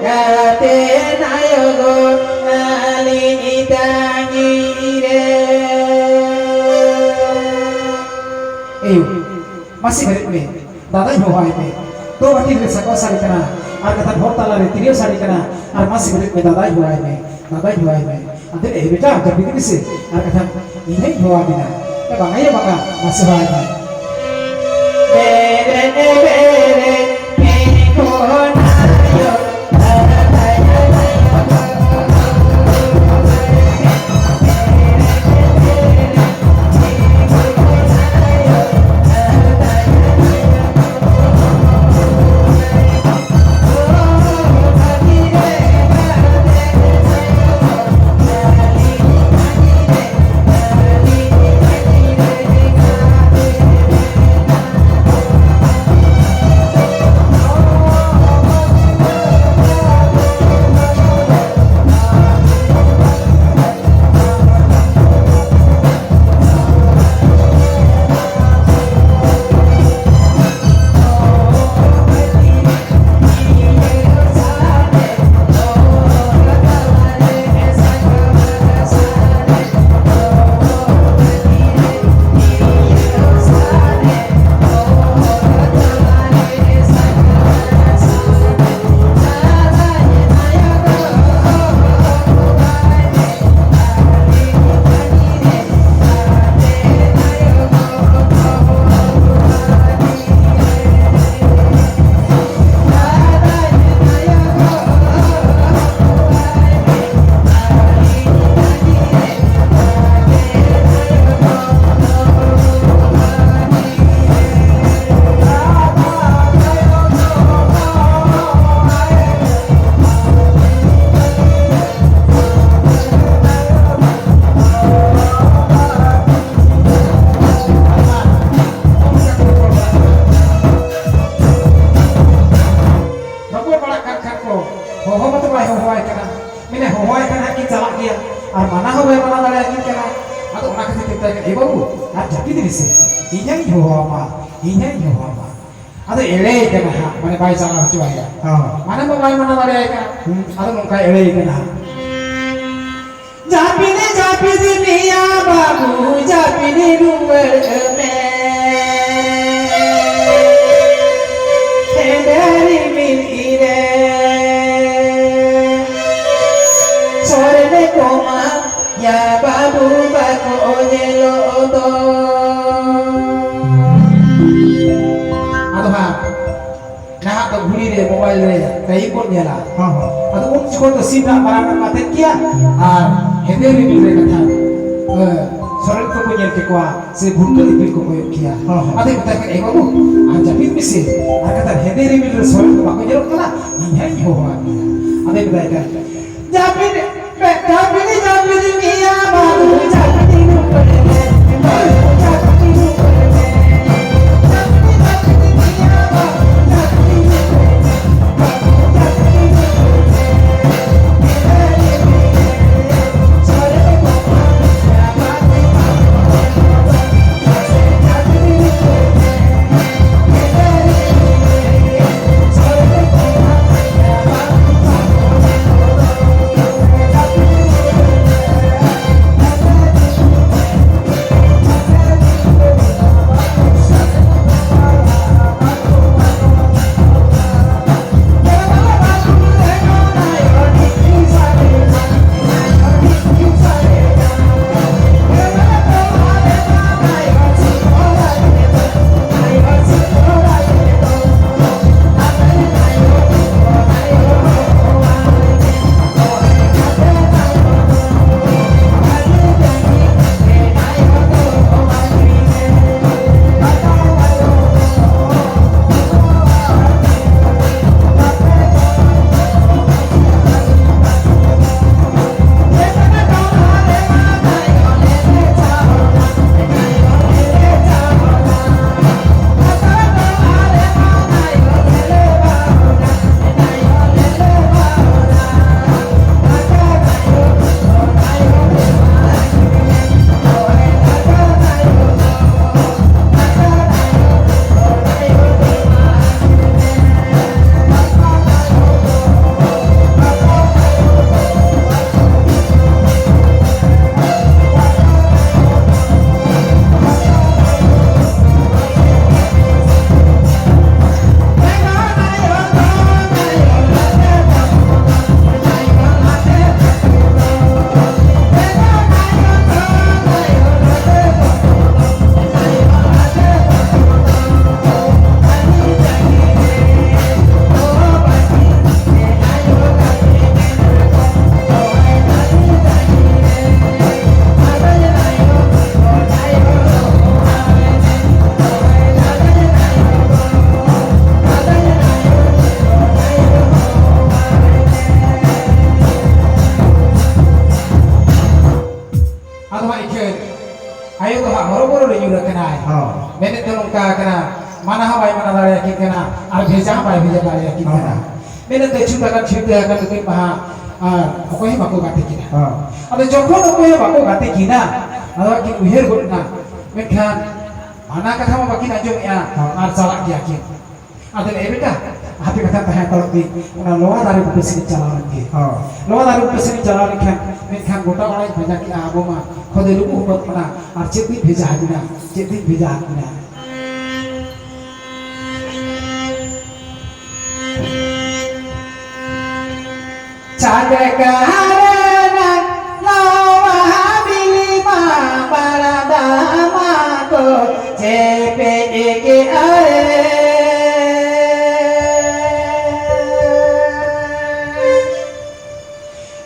ᱜᱟᱛᱮ ᱱᱟᱭᱚ ᱜᱚ, ᱟᱹᱞᱤᱧ ᱛᱟᱺᱜᱤ ᱨᱮ᱾ ᱮᱭᱳ, ᱢᱟᱥᱮ ᱵᱮᱨᱮᱫ ᱢᱮ, ᱫᱟᱫᱟᱧ ᱦᱚᱦᱚᱣᱟᱭ ᱢᱮ᱾ ᱛᱚ ᱵᱟᱹᱴᱤ ᱨᱮ ᱥᱟᱠᱣᱟ ᱥᱟᱰᱮ ᱠᱟᱱᱟ, ᱟᱨ ᱠᱟᱛᱷᱟ ᱦᱚᱲ ᱛᱟᱞᱟ ᱨᱮ ᱛᱤᱨᱭᱳ ᱥᱟᱰᱮ ᱠᱟᱱᱟ, ᱟᱨ ᱢᱟᱥᱮ ᱵᱮᱨᱮᱫ ᱢᱮ, ᱫᱟᱫᱟᱧ ᱦᱚᱦᱚᱣᱟᱭ ᱢᱮ, ᱫᱟᱫᱟᱧ ᱦᱚᱦᱚᱣᱟᱭ ᱢᱮ᱾ ᱟᱫᱚ ᱮ ᱵᱮᱴᱟ, ᱡᱟᱹᱯᱤᱫ ᱢᱮᱥᱮ, ᱟᱨ ᱠᱟᱛᱷᱟ ᱤᱧ ᱦᱚᱧ ᱦᱚᱦᱚᱣᱟᱢ ᱠᱟᱱᱟ, ᱮ ᱵᱟᱝᱟ ᱭᱟ ᱵᱟᱝᱟ, ᱢᱟᱥᱮ ᱦᱚᱦᱚᱣᱟᱭ ᱢᱮ᱾ ᱵᱮᱨᱮᱫ, ᱵᱮᱨᱮᱫ, ᱛᱤᱸᱜᱩᱱᱟᱭᱳ, ᱨᱚᱯᱚᱲ ᱵᱟᱲᱟᱜ ᱠᱟᱱ ᱠᱷᱟᱱ ᱠᱚ, ᱦᱚᱦᱚ ᱢᱟᱛᱚ ᱵᱟᱭ ᱦᱚᱦᱚᱣᱟᱭ ᱠᱟᱱᱟ, ᱢᱮᱱᱮ ᱦᱚᱦᱚᱣᱟᱭ ᱠᱷᱟᱱ ᱦᱟᱸᱜ ᱠᱤᱱ ᱪᱟᱞᱟᱜ ᱜᱮᱭᱟ, ᱟᱨ ᱢᱟᱱᱟ ᱦᱚᱸ ᱵᱟᱭ ᱢᱟᱱᱟ ᱫᱟᱲᱮᱭᱟᱠᱤᱱ ᱠᱟᱱᱟ᱾ ᱟᱫᱚ ᱚᱱᱟ ᱠᱷᱟᱹᱛᱤᱨ ᱛᱮ ᱢᱮᱛᱟᱭ ᱠᱟᱱᱟ, "ᱮ ᱵᱟᱹᱵᱩ, ᱟᱨ ᱡᱟᱹᱯᱤᱫ ᱢᱮᱥᱮ, ᱤᱧ ᱦᱟᱸᱜ ᱤᱧ ᱦᱚᱦᱚᱣᱟᱢᱟ, ᱤᱧ ᱦᱟᱸᱜ ᱤᱧ ᱦᱚᱦᱚᱣᱟᱢᱟ᱾" ᱟᱫᱚ ᱮᱲᱮᱭ ᱠᱟᱱᱟ ᱦᱟᱸᱜ, ᱢᱟᱱᱮ ᱵᱟᱭ ᱪᱟᱞᱟᱣ ᱦᱚᱪᱚᱣᱟᱭᱟ᱾ ᱦᱚᱸ᱾ ᱢᱟᱱᱟ ᱢᱟ ᱵᱟᱭ ᱢᱟᱱᱟ ᱫᱟᱲᱮᱭᱟᱭ ᱠᱟᱱᱟ᱾ ᱦᱩᱸ᱾ ᱟᱫᱚ ᱱᱚᱝᱠᱟᱭ ᱮᱲᱮᱭ ᱠᱟᱱᱟ ᱦᱟᱸᱜ᱾ ᱡᱟᱹᱯᱤᱫ, ᱡᱟᱹᱯᱤᱫ ᱢᱮᱭᱟ ᱵᱟᱹᱵᱩ, ᱡᱟᱹᱯᱤᱫ ᱨᱩᱣᱟᱹᱲ ᱢᱮ᱾ ᱨᱤᱢᱤᱞ ᱤᱨᱮ ᱥᱚᱨᱮᱱ ᱠᱚᱢᱟ ᱭᱟ ᱵᱟᱹᱵᱩ ᱵᱟᱠᱚ ᱧᱮᱞᱚᱜ ᱫᱚ᱾ ᱟᱫᱚ ᱦᱟᱸᱜ ᱱᱟᱦᱟᱜ ᱫᱚ ᱜᱷᱩᱲᱤ ᱨᱮ, ᱢᱳᱵᱟᱭᱤᱞ ᱨᱮ ᱴᱟᱭᱤᱢ ᱵᱚᱱ ᱧᱮᱞᱟ᱾ ᱦᱚᱸ, ᱦᱚᱸ᱾ ᱟᱫᱚ ᱩᱱ ᱡᱚᱠᱷᱚᱱ ᱫᱚ ᱥᱤᱢ ᱨᱟᱜ ᱢᱟᱨᱟᱝ ᱮᱢ ᱠᱟᱛᱮᱫ ᱜᱮᱭᱟ ᱟᱨ ᱦᱮᱸᱫᱮ ᱨᱤᱢᱤᱞ ᱨᱮ ᱠᱟᱛᱷᱟ, ᱮ, ᱥᱚᱨᱮᱱ ᱠᱚᱠᱚ ᱧᱮᱞ ᱠᱮᱠᱚᱣᱟ ᱥᱮ ᱵᱷᱩᱨᱠᱟᱹ ᱤᱯᱤᱞ ᱠᱚ ᱠᱚᱭᱚᱜ ᱠᱮᱭᱟ᱾ ᱦᱚᱸ, ᱦᱚᱸ᱾ ᱟᱫᱚᱭ ᱢᱮᱛᱟᱭ ᱠᱟᱱᱟ, "ᱮ ᱵᱟᱹᱵᱩ, ᱟᱨ ᱡᱟᱹᱯᱤᱫ ᱢᱮᱥᱮ, ᱟᱨ ᱠᱟᱛᱷᱟ ᱦᱮᱸᱫᱮ ᱨᱤᱢᱤᱞ ᱨᱮ ᱥᱚᱨᱮᱱ ᱠᱚ ᱵᱟᱠᱚ ᱧᱮᱞᱚᱜ ᱠᱟᱱᱟ, ᱤᱧ ᱦᱟᱸᱜ ᱤᱧ ᱦᱚᱦᱚᱣᱟᱫ ᱢᱮᱭᱟ᱾" ᱟᱫᱚᱭ ᱢᱮᱛᱟᱭ ᱠᱟᱱᱟ, ᱡᱟᱹᱯᱤᱫ ᱢᱮ, ᱡᱟᱹᱯᱤᱫ, ᱡᱟᱹᱯᱤᱫ ᱢᱮᱭᱟ ᱵᱟᱹᱵᱩ, ᱡᱟᱹᱯᱤᱫ ᱢᱮ, ᱡᱟᱹᱯᱤᱫ ᱢᱮ᱾ ᱠᱤᱱ ᱠᱟᱱᱟ ᱟᱨ ᱵᱷᱮᱡᱟ ᱦᱚᱸ ᱵᱟᱭ ᱵᱷᱮᱡᱟ ᱫᱟᱲᱮᱭᱟᱠᱤᱱ ᱠᱟᱱᱟ᱾ ᱦᱮᱸ᱾ ᱢᱮᱱᱮᱫ ᱫᱚ ᱪᱷᱩᱴ ᱟᱠᱟᱱ ᱪᱷᱩᱴ ᱟᱠᱟᱱ ᱱᱩᱠᱤᱱ ᱢᱟ ᱦᱟᱸᱜ ᱟᱨ ᱚᱠᱚᱭ ᱦᱚᱸ ᱵᱟᱠᱚ ᱜᱟᱛᱮ ᱠᱤᱱᱟ᱾ ᱦᱮᱸ᱾ ᱟᱫᱚ ᱡᱚᱠᱷᱚᱱ ᱚᱠᱚᱭ ᱦᱚᱸ ᱵᱟᱠᱚ ᱜᱟᱛᱮ ᱠᱤᱱᱟ, ᱟᱫᱚ ᱠᱤᱱ ᱩᱭᱦᱟᱹᱨ ᱜᱚᱫ ᱮᱱᱟ, ᱢᱮᱱᱠᱷᱟᱱ ᱢᱟᱱᱟ ᱠᱟᱛᱷᱟ ᱢᱟ ᱵᱟᱹᱠᱤᱱ ᱟᱸᱡᱚᱢᱮᱜᱼᱟ᱾ ᱦᱮᱸ᱾ ᱟᱨ ᱪᱟᱞᱟᱜ ᱜᱮᱭᱟ ᱠᱤᱱ᱾ ᱟᱫᱚ ᱮ ᱵᱮᱴᱟ, ᱦᱟᱯᱮ ᱠᱟᱛᱷᱟ ᱛᱟᱦᱮᱸ ᱦᱟᱛᱟᱲᱚᱜ ᱵᱤᱱ, ᱚᱱᱟ ᱞᱚᱣᱟ ᱫᱟᱨᱮ ᱵᱩᱴᱟᱹ ᱥᱮᱫ ᱪᱟᱞᱟᱣ ᱞᱮᱱ ᱜᱮ᱾ ᱦᱮᱸ᱾ ᱞᱚᱣᱟ ᱫᱟᱨᱮ ᱵᱩᱴᱟᱹ ᱥᱮᱫ ᱪᱟᱞᱟᱣ ᱞᱮᱱᱠᱷᱟᱱ, ᱢᱮᱱᱠᱷᱟᱱ ᱜᱚᱴᱟ ᱚᱲᱟᱜ ᱤᱧ ᱯᱟᱸᱡᱟ ᱠᱮᱜᱼᱟ, ᱟᱵᱚ ᱢᱟ ᱠᱷᱚᱫᱮ ᱞᱩᱵᱩᱜ ᱦᱚᱯᱚᱱ ᱠᱟᱱᱟ, ᱟᱨ ᱪᱮᱫ ᱵᱤᱱ ᱵᱷᱮᱡᱟ ᱟᱹᱠᱤᱱᱟ, ᱪᱮᱫ ᱵᱤᱱ ᱵᱷᱮᱡᱟ ᱟᱹᱠᱤᱱᱟ? ᱪᱟᱸᱫ ᱠᱟᱨᱮᱱᱟᱜ ᱱᱚᱣᱟ ᱵᱤᱞᱤ ᱢᱟ ᱵᱟᱲᱟ ᱫᱟᱢᱟ ᱠᱚ ᱪᱮᱯᱮᱡ ᱠᱮᱜᱼᱟ ᱨᱮ᱾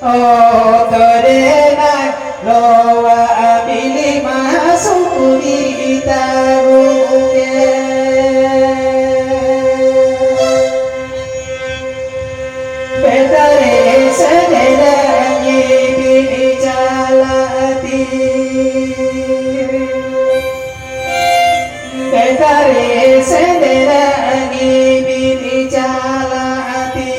ᱚᱛ ᱨᱮᱱᱟᱜ ᱞᱚᱣᱟ ᱵᱤᱞᱤ ᱢᱟ ᱥᱩᱠᱨᱤ ᱛᱟᱵᱚ ᱜᱮ᱾ ᱵᱮᱴᱟ ᱨᱮ ᱥᱮᱸᱫᱽᱨᱟ ᱜᱮ ᱵᱤᱱ ᱪᱟᱞᱟᱜ ᱛᱤ᱾ ᱵᱮᱴᱟ ᱨᱮ ᱥᱮᱸᱫᱽᱨᱟ ᱜᱮ ᱵᱤᱱ ᱪᱟᱞᱟᱜ ᱛᱤ᱾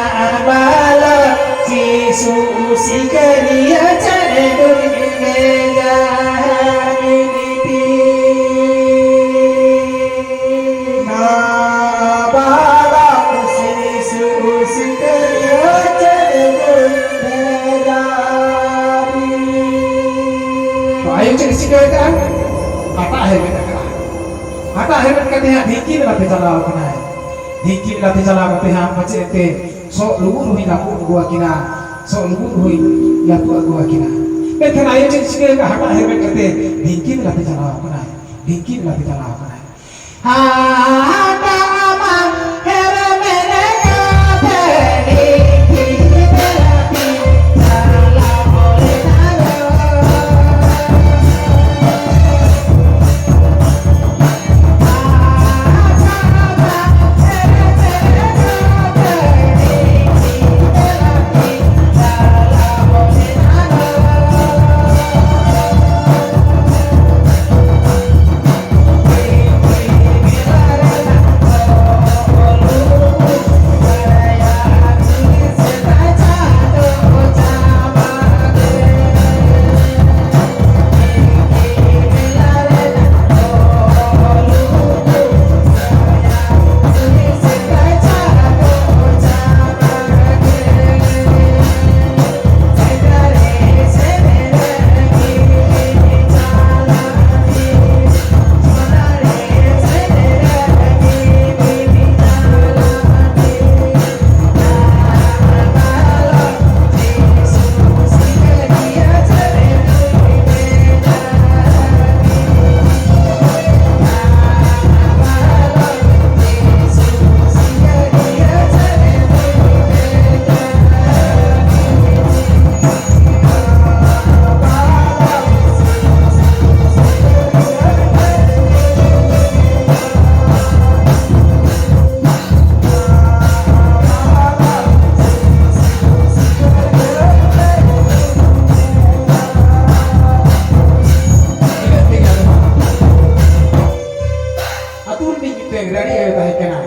ᱱᱟᱵᱟᱞᱚᱠ ᱥᱤᱥᱩ ᱥᱤᱠᱟᱹᱨᱤᱭᱟᱹ ᱪᱮᱬᱮ ᱫᱚᱧ ᱵᱷᱮᱡᱟ ᱵᱤᱱᱛᱤ᱾ ᱱᱟᱵᱟᱞᱚᱠ ᱥᱤᱥᱩ ᱥᱤᱠᱟᱹᱨᱤᱭᱟᱹ ᱪᱮᱬᱮ ᱫᱚᱧ ᱵᱷᱮᱡᱟ ᱵᱤᱱᱛᱤ᱾ ᱟᱭᱳ ᱪᱮᱫ ᱮ ᱪᱤᱠᱟᱹᱭᱮᱫᱟ? ᱦᱟᱴᱟᱜ ᱦᱮᱨᱢᱮᱫ ᱟᱠᱟᱫᱼᱟ᱾ ᱦᱟᱴᱟᱜ ᱦᱮᱨᱢᱮᱫ ᱠᱟᱛᱮ ᱦᱟᱸᱜ ᱰᱷᱤᱝᱠᱤ ᱢᱮᱞᱟ ᱛᱮ ᱪᱟᱞᱟᱣ ᱟᱠᱟᱱᱟᱭ᱾ ᱰᱷᱤᱝᱠᱤ ᱢᱮᱞᱟ ᱛᱮ ᱪᱟᱞᱟᱣ ᱠᱟᱛᱮ ᱦᱟᱸᱜ ᱯᱟᱪᱮᱫ ᱛᱮ ᱥᱚᱜ ᱞᱩᱵᱩᱜ ᱨᱩᱦᱤ ᱞᱟᱹᱯᱩᱜ ᱟᱹᱜᱩ ᱟᱹᱠᱤᱱᱟ, ᱥᱚᱜ ᱞᱩᱵᱩᱜ ᱨᱩᱦᱤ ᱞᱟᱹᱯᱩᱜ ᱟᱹᱜᱩ ᱟᱹᱠᱤᱱᱟ᱾ ᱢᱮᱱᱠᱷᱟᱱ ᱟᱭᱳ ᱪᱮᱫ ᱪᱤᱠᱟᱹ ᱟᱠᱟᱫ? ᱦᱟᱴᱟᱜ ᱦᱮᱨᱢᱮᱫ ᱠᱟᱛᱮ ᱰᱷᱤᱝᱠᱤ ᱢᱮᱞᱟ ᱛᱮ ᱪᱟᱞᱟᱣ ᱟᱠᱟᱱᱟᱭ, ᱰᱷᱤᱝᱠᱤ ᱢᱮᱞᱟ ᱛᱮ ᱪᱟᱞᱟᱣ ᱟᱠᱟᱱᱟᱭ᱾ ᱦᱟᱴᱟᱜ ᱢᱟ ᱦᱮᱨᱢᱮᱫ ᱠᱟᱛᱮ ᱰᱷᱤᱝᱠᱤ ᱢᱮᱞᱟ ᱛᱮ ᱪᱟᱞᱟᱣ ᱞᱮᱱᱟ ᱞᱚ᱾ ᱨᱟᱹᱰᱤ ᱟᱭᱳ ᱛᱟᱦᱮᱸ ᱠᱟᱱᱟᱭ᱾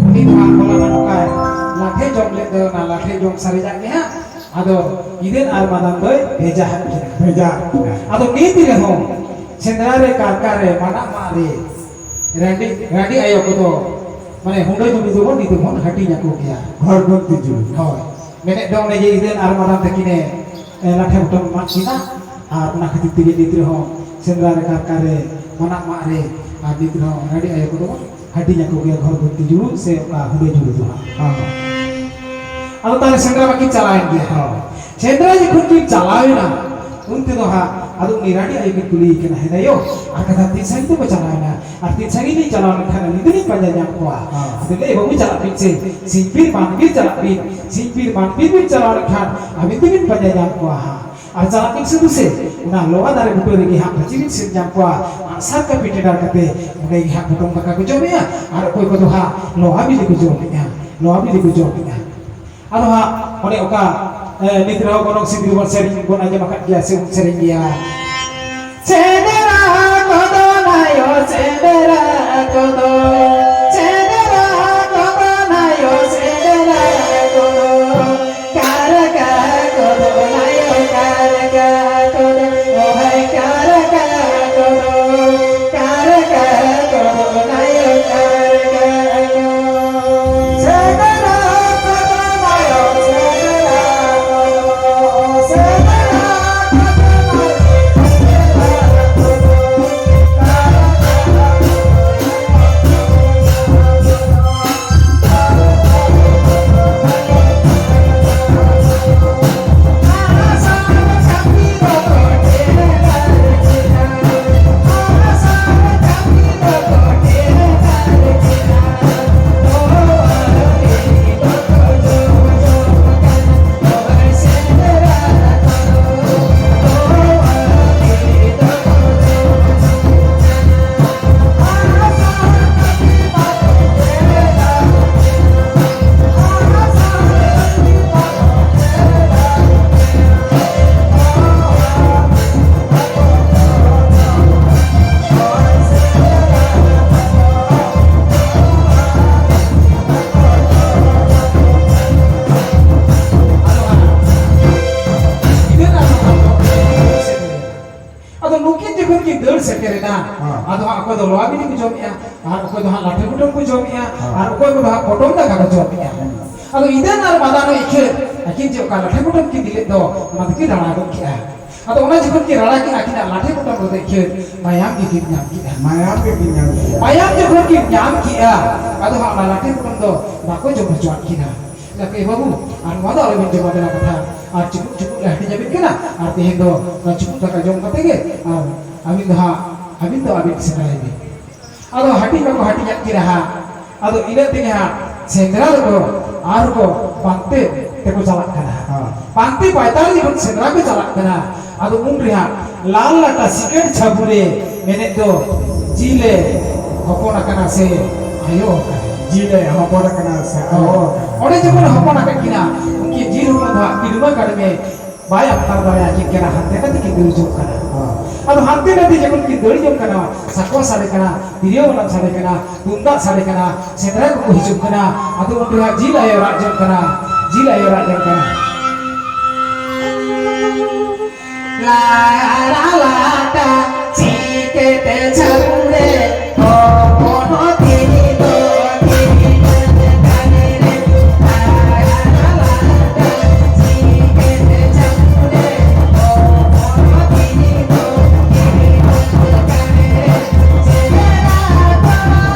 ᱩᱱᱤ ᱫᱚ ᱦᱟᱸᱜ ᱦᱚᱞᱟ ᱢᱟ ᱱᱚᱝᱠᱟᱭ ᱞᱟᱴᱷᱮ ᱡᱚᱢ ᱞᱮᱫ ᱫᱚ, ᱚᱱᱟ ᱞᱟᱴᱷᱮ ᱡᱚᱢ ᱥᱟᱨᱮᱡᱟᱜ ᱜᱮ ᱦᱟᱸᱜ ᱟᱫᱚ ᱤᱫᱟᱹᱱ ᱟᱨ ᱢᱟᱫᱟᱱ ᱫᱚᱭ ᱵᱷᱮᱡᱟ ᱟᱫ ᱠᱤᱱᱟ᱾ ᱵᱷᱮᱡᱟ ᱟᱫ ᱠᱤᱱᱟ᱾ ᱟᱫᱚ ᱱᱤᱛ ᱨᱮᱦᱚᱸ ᱥᱮᱸᱫᱽᱨᱟ ᱨᱮ, ᱠᱟᱨᱠᱟ ᱨᱮ, ᱢᱟᱱᱟᱜ ᱢᱟᱜ ᱨᱮ ᱨᱟᱹᱰᱤ, ᱨᱟᱹᱰᱤ ᱟᱭᱳ ᱠᱚᱫᱚ ᱢᱟᱱᱮ ᱦᱩᱰᱟᱹ ᱡᱩᱲᱩ ᱫᱚᱵᱚᱱ ᱱᱤᱛ ᱦᱚᱸᱵᱚᱱ ᱦᱟᱹᱴᱤᱧ ᱟᱠᱚ ᱜᱮᱭᱟ᱾ ᱦᱚᱲ ᱵᱚᱱ ᱛᱤᱡᱩ᱾ ᱦᱳᱭ᱾ ᱢᱮᱱᱮᱫ ᱫᱚ ᱚᱱᱮ ᱡᱮ ᱤᱫᱟᱹᱱ ᱟᱨ ᱢᱟᱫᱟᱱ ᱛᱟᱹᱠᱤᱱᱮ, ᱮ, ᱞᱟᱴᱷᱮ ᱦᱚᱴᱚ ᱢᱟᱜ ᱠᱤᱱᱟ᱾ ᱟᱨ ᱚᱱᱟ ᱠᱷᱟᱹᱛᱤᱨ ᱛᱮᱜᱮ ᱱᱤᱛ ᱨᱮᱦᱚᱸ ᱥᱮᱸᱫᱽᱨᱟ ᱨᱮ, ᱠᱟᱨᱠᱟ ᱨᱮ, ᱢᱟᱱᱟᱜ ᱢᱟᱜ ᱨᱮ, ᱟᱨ ᱱᱤᱛ ᱨᱮᱦᱚᱸ ᱨᱟᱹᱰᱤ ᱟᱭᱳ ᱠᱚᱫᱚ ᱵᱚᱱ ᱦᱟᱹᱴᱤᱧ ᱟᱠᱚ ᱜᱮᱭᱟ, ᱜᱷᱚᱨ ᱵᱚᱱᱛᱤ ᱡᱩᱲᱩ ᱥᱮ ᱚᱠᱟ ᱦᱩᱰᱟᱹ ᱡᱩᱲᱩ ᱫᱚ ᱦᱟᱸᱜ᱾ ᱦᱚᱸ᱾ ᱟᱫᱚ ᱛᱟᱦᱞᱮ ᱥᱮᱸᱫᱽᱨᱟ ᱢᱟᱠᱤᱱ ᱪᱟᱞᱟᱣᱮᱱ ᱜᱮᱭᱟ᱾ ᱦᱚᱸ᱾ ᱥᱮᱸᱫᱽᱨᱟ ᱡᱚᱠᱷᱚᱱ ᱠᱤᱱ ᱪᱟᱞᱟᱣᱮᱱᱟ, ᱩᱱ ᱛᱮᱫᱚ ᱦᱟᱸᱜ ᱟᱫᱚ ᱩᱱᱤ ᱨᱟᱹᱰᱤ ᱟᱭᱳ ᱠᱤᱱ ᱠᱩᱞᱤᱭᱮ ᱠᱟᱱᱟ, "ᱦᱮᱸ ᱫᱟᱭᱳ, ᱟᱨ ᱠᱟᱛᱷᱟ ᱛᱤᱱ ᱥᱟᱺᱜᱤᱧ ᱛᱮᱠᱚ ᱪᱟᱞᱟᱣᱮᱱᱟ? ᱟᱨ ᱛᱤᱱ ᱥᱟᱺᱜᱤᱧ ᱞᱤᱧ ᱪᱟᱞᱟᱣ ᱞᱮᱱᱠᱷᱟᱱ ᱟᱹᱞᱤᱧ ᱫᱚᱞᱤᱧ ᱯᱟᱸᱡᱟ ᱧᱟᱢ ᱠᱚᱣᱟ?" ᱦᱚᱸ᱾ ᱟᱫᱚ ᱞᱟᱹᱭ, "ᱵᱟᱹᱵᱩ, ᱪᱟᱞᱟᱜ ᱵᱤᱱ ᱥᱮ, ᱥᱤᱧ ᱵᱤᱨ ᱢᱟᱱ ᱵᱤᱨ ᱪᱟᱞᱟᱜ ᱵᱤᱱ, ᱥᱤᱧ ᱵᱤᱨ ᱢᱟᱱ ᱵᱤᱨ ᱵᱤᱱ ᱪᱟᱞᱟᱣ ᱞᱮᱱᱠᱷᱟᱱ ᱟᱹᱵᱤᱱ ᱫᱚᱵᱤᱱ ᱯᱟᱸᱡᱟ ᱧᱟᱢ ᱠᱚᱣᱟ ᱦᱟᱸᱜ᱾ ᱟᱨ ᱪᱟᱞᱟᱜ ᱵᱤᱱ ᱥᱮ ᱫᱩᱥᱮ, ᱚᱱᱟ ᱞᱚᱣᱟ ᱫᱟᱨᱮ ᱵᱩᱴᱟᱹ ᱨᱮᱜᱮ ᱦᱟᱸᱜ ᱯᱟᱹᱪᱤ ᱵᱤᱱ ᱥᱮᱱ ᱧᱟᱢ ᱠᱚᱣᱟ, ᱟᱜᱼᱥᱟᱨ ᱠᱟᱹᱯᱤ ᱴᱮᱸᱰᱟᱨ ᱠᱟᱛᱮ ᱚᱸᱰᱮ ᱜᱮ ᱦᱟᱸᱜ ᱯᱚᱴᱚᱢ ᱫᱟᱠᱟ ᱠᱚ ᱡᱚᱢᱮᱜᱼᱟ, ᱟᱨ ᱚᱠᱚᱭ ᱠᱚᱫᱚ ᱦᱟᱸᱜ ᱞᱚᱣᱟ ᱵᱤᱞᱤ ᱠᱚ ᱡᱚᱢᱮᱜᱼᱟ, ᱞᱚᱣᱟ ᱵᱤᱞᱤ ᱠᱚ ᱡᱚᱢᱮᱜᱼᱟ᱾" ᱟᱫᱚ ᱦᱟᱸᱜ ᱚᱱᱮ ᱚᱠᱟ, ᱮ, ᱱᱤᱛ ᱨᱮᱦᱚᱸ ᱜᱚᱱᱚᱝ ᱥᱤᱸᱫᱩᱨ ᱵᱚᱱ ᱥᱮᱨᱮᱧ, ᱵᱚᱱ ᱟᱸᱡᱚᱢ ᱟᱠᱟᱫ ᱜᱮᱭᱟ ᱥᱮ ᱵᱚᱱ ᱥᱮᱨᱮᱧ ᱜᱮᱭᱟ᱾ ᱥᱮᱸᱫᱽᱨᱟ ᱠᱚᱫᱚ ᱱᱟᱭᱚ, ᱥᱮᱸᱫᱽᱨᱟ ᱠᱚᱫᱚ, ᱥᱮᱸᱫᱽᱨᱟ ᱠᱚᱫᱚ ᱱᱟᱭᱚ, ᱥᱮᱸᱫᱽᱨᱟ ᱠᱚᱫᱚ, ᱠᱟᱨᱠᱟ ᱠᱚᱫᱚ ᱱᱟᱭᱚ, ᱠᱟᱨᱠᱟ ᱠᱚᱫᱚ, ᱳ ᱦᱟᱭ ᱠᱟᱨᱠᱟ ᱠᱚᱫᱚ, ᱠᱟᱨᱠᱟ ᱠᱚᱫᱚ ᱱᱟᱭᱚ, ᱠᱟᱨᱠᱟ ᱠᱚᱫᱚ᱾ ᱥᱮᱸᱫᱽᱨᱟ ᱠᱚᱫᱚ ᱱᱟᱭᱚ, ᱥᱮᱸᱫᱽᱨᱟ ᱠᱚᱫᱚ, ᱥᱮᱸᱫᱽᱨᱟ ᱠᱚᱫᱚ ᱱᱟᱭᱚ, ᱥᱮᱸᱫᱽᱨᱟ ᱠᱚᱫᱚ᱾ ᱞᱚᱣᱟ ᱵᱤᱞᱤ ᱠᱚ ᱡᱚᱢᱮᱜᱼᱟ, ᱟᱨ ᱚᱠᱚᱭ ᱫᱚ ᱦᱟᱸᱜ ᱞᱟᱴᱷᱮ ᱠᱩᱴᱟᱹᱢ ᱠᱚ ᱡᱚᱢᱮᱜᱼᱟ, ᱦᱮᱸ᱾ ᱟᱨ ᱚᱠᱚᱭ ᱠᱚᱫᱚ ᱦᱟᱸᱜ ᱯᱚᱴᱚᱢ ᱫᱟᱠᱟ ᱠᱚ ᱡᱚᱢᱮᱜᱼᱟ᱾ ᱦᱮᱸ᱾ ᱟᱫᱚ ᱤᱫᱟᱹᱱ ᱟᱨ ᱢᱟᱫᱟᱱ ᱤᱠᱷᱟᱹᱱ ᱟᱹᱠᱤᱱ ᱪᱮᱫ ᱚᱠᱟ ᱞᱟᱴᱷᱮ ᱠᱩᱴᱟᱹᱢ ᱠᱤᱱ ᱤᱫᱤ ᱞᱮᱫ ᱫᱚ, ᱚᱱᱟ ᱫᱚᱠᱤᱱ ᱨᱟᱲᱟ ᱜᱚᱫ ᱠᱮᱜᱼᱟ᱾ ᱟᱫᱚ ᱚᱱᱟ ᱡᱚᱠᱷᱚᱱ ᱠᱤᱱ ᱨᱟᱲᱟ ᱠᱮᱜᱼᱟ, ᱟᱹᱠᱤᱱᱟᱜ ᱞᱟᱴᱷᱮ ᱠᱩᱴᱟᱹᱢ ᱨᱮᱫᱚ ᱤᱠᱷᱟᱹᱱ ᱢᱟᱭᱟᱢ ᱜᱮᱠᱤᱱ ᱧᱟᱢ ᱠᱮᱜᱼᱟ᱾ ᱢᱟᱭᱟᱢ ᱜᱮᱠᱤᱱ ᱧᱟᱢ ᱠᱮᱜᱼᱟ᱾ ᱢᱟᱭᱟᱢ ᱡᱚᱠᱷᱚᱱ ᱠᱤᱱ ᱧᱟᱢ ᱠᱮᱜᱼᱟ, ᱟᱫᱚ ᱦᱟᱸᱜ ᱚᱱᱟ ᱞᱟᱴᱷᱮ ᱠᱩᱴᱟᱹᱢ ᱫᱚ ᱵᱟᱠᱚ ᱡᱚᱢ ᱦᱚᱪᱚᱣᱟᱫ ᱠᱤᱱᱟ᱾ ᱞᱟᱹᱭ ᱟᱠᱚ, "ᱮ ᱵᱟᱹᱵᱩ, ᱟᱨ ᱱᱚᱣᱟ ᱫᱚ ᱟᱞᱚᱵᱤᱱ ᱡᱚᱢᱟ, ᱫᱮᱞᱟ ᱠᱟᱛᱷᱟ, ᱟᱨ ᱪᱩᱯᱩᱫ ᱪᱩᱯᱩᱫ ᱞᱮ ᱦᱟᱹᱴᱤᱧ ᱟᱹᱵᱤᱱ ᱠᱟᱱᱟ, ᱟᱨ ᱛᱮᱦᱮᱧ ᱫᱚ ᱚᱱᱟ ᱪᱩᱯᱩᱫ ᱫᱟᱠᱟ ᱡᱚᱢ ᱠᱟᱛᱮ ᱜᱮ, ᱟᱨ ᱟᱹᱵᱤᱱ ᱫᱚ ᱦᱟᱸᱜ, ᱟᱹᱵᱤᱱ ᱫᱚ ᱟᱹᱵᱤᱱ ᱥᱮᱸᱫᱽᱨᱟᱭ ᱵᱤᱱ᱾" ᱟᱫᱚ ᱦᱟᱹᱴᱤᱧ ᱢᱟᱠᱚ ᱦᱟᱹᱴᱤᱧᱟᱫ ᱠᱤᱱᱟ ᱦᱟᱸᱜ᱾ ᱟᱫᱚ ᱤᱱᱟᱹ ᱛᱮᱜᱮ ᱦᱟᱸᱜ ᱥᱮᱸᱫᱽᱨᱟ ᱫᱚᱠᱚ ᱟᱨ ᱠᱚ ᱯᱟᱱᱛᱮ ᱛᱮᱠᱚ ᱪᱟᱞᱟᱜ ᱠᱟᱱᱟ ᱦᱟᱸᱜ᱾ ᱦᱮᱸ᱾ ᱯᱟᱱᱛᱮ ᱯᱟᱭᱛᱟᱞ ᱡᱚᱠᱷᱚᱱ ᱥᱮᱸᱫᱽᱨᱟ ᱠᱚ ᱪᱟᱞᱟᱜ ᱠᱟᱱᱟ, ᱟᱫᱚ ᱩᱱ ᱨᱮ ᱦᱟᱸᱜ ᱞᱟᱞ ᱞᱟᱴᱟ ᱥᱤᱠᱟᱹᱲ ᱪᱷᱟᱹᱵᱩ ᱨᱮ ᱢᱮᱱᱮᱫ ᱫᱚ, "ᱡᱤᱞᱮ ᱦᱚᱯᱚᱱ ᱟᱠᱟᱱᱟ ᱥᱮ ᱟᱭᱳ ᱟᱠᱟᱱᱟ?" ᱡᱤᱞᱮ ᱦᱚᱯᱚᱱ ᱟᱠᱟᱱᱟ ᱥᱮ ᱟᱭᱳ ᱟᱠᱟᱱᱟ? ᱚᱸᱰᱮ ᱡᱚᱠᱷᱚᱱ ᱦᱚᱯᱚᱱ ᱟᱠᱟᱫ ᱠᱤᱱᱟ, ᱩᱱᱠᱤᱱ ᱡᱤᱞ ᱦᱚᱯᱚᱱ ᱫᱚ ᱦᱟᱸᱜ ᱠᱤᱰᱩᱢᱟ ᱠᱟᱰᱢᱮ ᱵᱟᱭ ᱟᱴᱠᱟᱨ ᱫᱟᱲᱮᱭᱟᱜ ᱠᱤᱱ ᱠᱟᱱᱟ, ᱦᱟᱱᱛᱮ ᱱᱟᱛᱮ ᱠᱤᱱ ᱫᱟᱹᱲ ᱡᱚᱝ ᱠᱟᱱᱟ᱾ ᱦᱮᱸ᱾ ᱟᱫᱚ ᱦᱟᱱᱛᱮ ᱱᱟᱛᱮ ᱡᱚᱠᱷᱚᱱ ᱠᱤᱱ ᱫᱟᱹᱲ ᱡᱚᱝ ᱠᱟᱱᱟ, ᱥᱟᱠᱣᱟ ᱥᱟᱰᱮ ᱠᱟᱱᱟ, ᱛᱤᱨᱭᱳ ᱵᱟᱱᱟᱢ ᱥᱟᱰᱮ ᱠᱟᱱᱟ, ᱛᱩᱢᱫᱟᱜ ᱥᱟᱰᱮ ᱠᱟᱱᱟ, ᱥᱮᱸᱫᱽᱨᱟ ᱠᱚᱠᱚ ᱦᱤᱡᱩᱜ ᱠᱟᱱᱟ᱾ ᱟᱫᱚ ᱩᱱ ᱨᱮᱦᱟᱸᱜ ᱡᱤᱞ ᱟᱭᱳ ᱨᱟᱜ ᱡᱚᱝ ᱠᱟᱱᱟ, ᱡᱤᱞ ᱟᱭᱳ ᱨᱟᱜ ᱡᱚᱝ ᱠᱟᱱᱟ᱾ ᱞᱟᱲᱟ ᱞᱟᱴᱟ ᱪᱤᱠᱟᱹᱛᱮ ᱡᱷᱟᱹᱣᱨᱮ ᱦᱚᱯᱚᱱ ᱛᱤᱱᱤ ᱫᱚ ᱛᱤᱱᱤ ᱠᱟᱱᱮ ᱨᱮ᱾ ᱞᱟᱲᱟ ᱞᱟᱴᱟ ᱪᱤᱠᱟᱹᱛᱮ ᱡᱷᱟᱹᱣᱨᱮ ᱦᱚᱯᱚᱱ ᱛᱤᱱᱤ ᱫᱚ ᱛᱤᱱᱤ ᱠᱟᱱᱮ ᱨᱮ᱾ ᱥᱮᱸᱫᱽᱨᱟ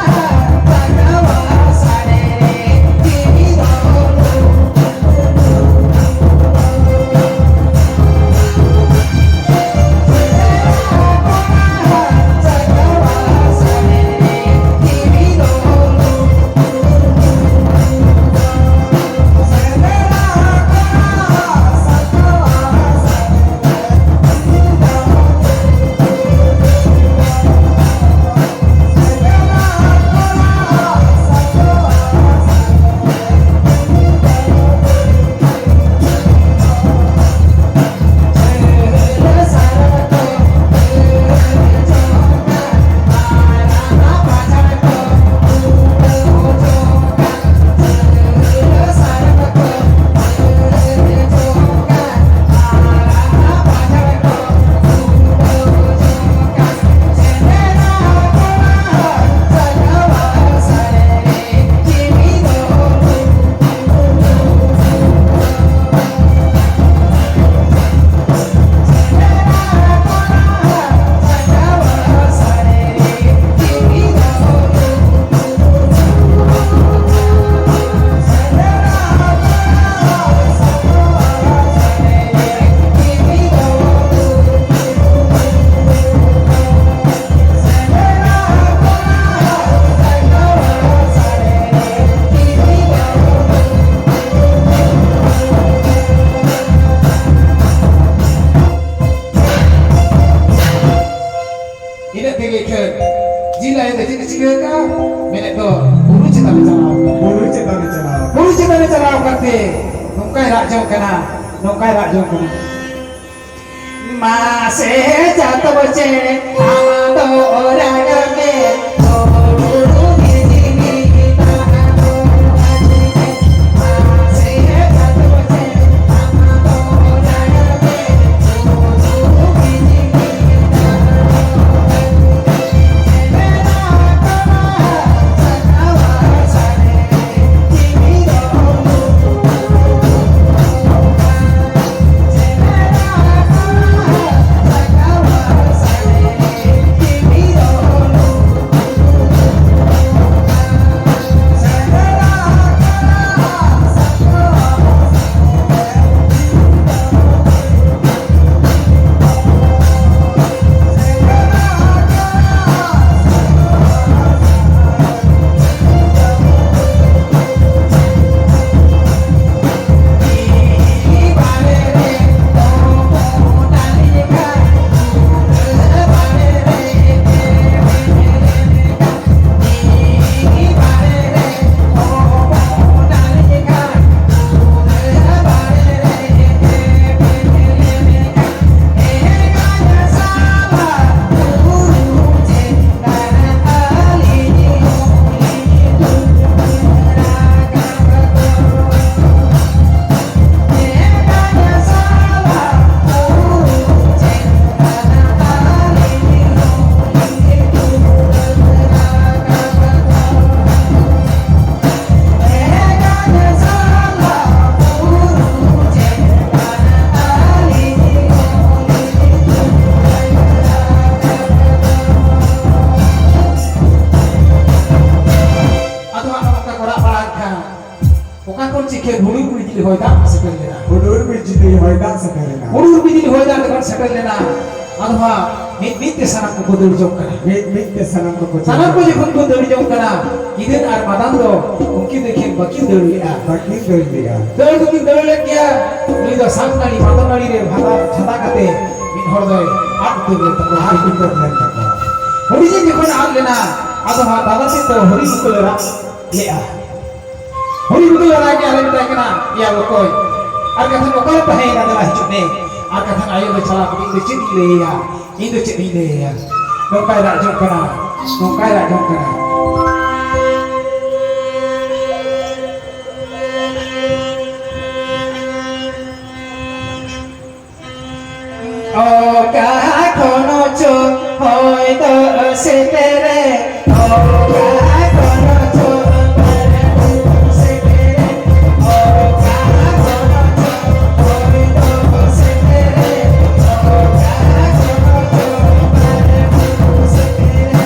ᱠᱚᱲᱟ ᱥᱟᱰᱮ ᱨᱮ ᱛᱤᱱᱤ ᱫᱚ ᱪᱮᱫ ᱞᱟᱭ ᱫᱚ ᱪᱮᱫ ᱮ ᱪᱤᱠᱟᱹ ᱠᱟᱜᱼᱟ? ᱢᱮᱱᱮᱫ ᱫᱚ ᱵᱩᱨᱩ ᱪᱮᱛᱟᱱ ᱨᱮ ᱪᱟᱞᱟᱣ ᱠᱟᱱᱟ᱾ ᱵᱩᱨᱩ ᱪᱮᱛᱟᱱ ᱨᱮ ᱪᱟᱞᱟᱣ᱾ ᱵᱩᱨᱩ ᱪᱮᱛᱟᱱ ᱨᱮ ᱪᱟᱞᱟᱣ ᱠᱟᱛᱮ ᱱᱚᱝᱠᱟᱭ ᱨᱟᱜ ᱡᱚᱝ ᱠᱟᱱᱟ, ᱱᱚᱝᱠᱟᱭ ᱨᱟᱜ ᱡᱚᱝ ᱠᱟᱱᱟ᱾ ᱢᱟᱥᱮ ᱪᱟᱛᱚᱢ ᱪᱮᱬᱮ, ᱟᱢ ᱫᱚ ᱚᱨᱟᱜ ᱢᱮ, ᱦᱩᱲᱩ ᱵᱤᱡᱽᱞᱤ ᱛᱟᱦᱟᱸ ᱫᱚ ᱟᱹᱰᱤ ᱜᱮ᱾ ᱢᱟᱥᱮ ᱪᱟᱛᱚᱢ ᱪᱮᱬᱮ, ᱟᱢ ᱫᱚ ᱚᱨᱟᱜ ᱢᱮ, ᱦᱩᱲᱩ ᱵᱤᱡᱽᱞᱤ ᱛᱟᱦᱟᱸ ᱫᱚ ᱟᱹᱰᱤ ᱜᱮ᱾ ᱟᱫᱚ ᱦᱟᱸᱜ ᱱᱚᱝᱠᱟ ᱠᱚ ᱨᱟᱜ ᱵᱟᱲᱟᱭᱮᱫ ᱠᱷᱟᱱ, ᱚᱠᱟ ᱠᱷᱚᱱ ᱪᱤᱠᱟᱹ ᱦᱩᱰᱩᱨ ᱵᱤᱡᱽᱞᱤ ᱦᱚᱭ ᱫᱟᱜ ᱥᱮᱴᱮᱨ ᱞᱮᱱᱟ᱾ ᱦᱩᱰᱩᱨ ᱵᱤᱡᱽᱞᱤ ᱦᱚᱭ ᱫᱟᱜ ᱥᱮᱴᱮᱨ ᱞᱮᱱᱟ᱾ ᱦᱩᱰᱩᱨ ᱵᱤᱡᱽᱞᱤ ᱦᱚᱭ ᱫᱟᱜ ᱡᱚᱠᱷᱚᱱ ᱥᱮᱴᱮᱨ ᱞᱮᱱᱟ, ᱟᱫᱚ ᱦᱟᱸᱜ ᱢᱤᱫ ᱢᱤᱫ ᱛᱮ ᱥᱟᱱᱟᱢ ᱠᱚᱠᱚ ᱫᱟᱹᱲ ᱡᱚᱝ ᱠᱟᱱᱟ᱾ ᱢᱤᱫ ᱢᱤᱫ ᱛᱮ ᱥᱟᱱᱟᱢ ᱠᱚᱠᱚ ᱥᱟᱱᱟᱢ ᱠᱚ ᱡᱚᱠᱷᱚᱱ ᱠᱚ ᱫᱟᱹᱲ ᱡᱚᱝ ᱠᱟᱱᱟ, ᱜᱤᱫᱟᱹᱨ ᱟᱨ ᱢᱟᱫᱟᱱ ᱫᱚ ᱩᱱᱠᱤᱱ ᱫᱚ ᱮᱠᱷᱮᱱ ᱵᱟᱹᱠᱤᱱ ᱫᱟᱹᱲ ᱞᱮᱜᱼᱟ᱾ ᱵᱟᱹᱠᱤᱱ ᱫᱟᱹᱲ ᱞᱮᱜᱼᱟ᱾ ᱫᱟᱹᱲ ᱫᱚᱠᱤᱱ ᱫᱟᱹᱲ ᱞᱮᱫ ᱜᱮᱭᱟ, ᱩᱱᱤ ᱫᱚ ᱥᱟᱝ ᱱᱟᱹᱲᱤ ᱢᱟᱫᱟ ᱱᱟᱹᱲᱤ ᱨᱮ ᱵᱷᱟᱫᱟ ᱪᱷᱟᱫᱟ ᱠᱟᱛᱮ ᱢᱤᱫ ᱦᱚᱲ ᱫᱚᱭ ᱟᱫ ᱩᱛᱟᱹᱨ ᱞᱮᱱ ᱛᱟᱠᱚᱣᱟ᱾ ᱟᱫ ᱩᱛᱟᱹᱨ ᱞᱮᱱ ᱛᱟᱠᱚᱣᱟ᱾ ᱦᱩᱰᱤᱧ ᱡᱚᱠᱷᱚᱱ ᱟᱫ ᱞᱮᱱᱟ, ᱟᱫᱚ ᱦᱟᱸᱜ ᱫᱟᱫᱟ ᱛᱮᱫ ᱫᱚ ᱦᱩᱲᱩ ᱠᱚ ᱨᱟᱜ ᱞᱮᱜᱼᱟ᱾ ᱦᱩᱲᱩ ᱠᱚ ᱨᱟᱜ ᱜᱮ ᱟᱞᱮ ᱢᱮᱛᱟᱭ ᱠᱟᱱᱟ, "ᱭᱟ ᱵᱚᱠᱚᱭ, ᱟᱨ ᱠᱟᱛᱷᱟ ᱚᱠᱟᱨᱮ ᱛᱟᱦᱮᱸᱭᱮᱱᱟ? ᱫᱮᱞᱟ ᱦᱤᱡᱩᱜ ᱢᱮ, ᱟᱨ ᱠᱟᱛᱷᱟ ᱟᱭᱳ ᱫᱚ ᱪᱟᱞᱟᱣ ᱠᱟᱛᱮ ᱤᱧ ᱫᱚ ᱪᱮᱫ ᱤᱧ ᱞᱟᱹᱭ ᱟᱭᱟ?" ᱤᱧ ᱫᱚ ᱪᱮᱫ ᱤᱧ ᱞᱟᱹᱭ ᱟᱭᱟ? ᱱᱚᱝᱠᱟᱭ ᱨᱟᱜ ᱡᱚᱝ ᱠᱟᱱᱟ, ᱱᱚᱝᱠᱟᱭ ᱨᱟᱜ ᱡᱚᱝ ᱠᱟᱱᱟ᱾ ᱚᱠᱟ ᱠᱷᱚᱱ ᱪᱚ ᱦᱚᱭ ᱫᱚ ᱥᱮᱴᱮᱨᱮ, ᱚᱠᱟ ᱠᱷᱚᱱ ᱪᱚ ᱵᱟᱨᱮ ᱥᱮᱴᱮᱨᱮ, ᱚᱠᱟ ᱠᱷᱚᱱ ᱪᱚ ᱦᱚᱭ ᱫᱚ ᱥᱮᱴᱮᱨᱮ, ᱚᱠᱟ ᱠᱷᱚᱱ ᱪᱚ ᱵᱟᱨᱮ ᱥᱮᱴᱮᱨᱮ᱾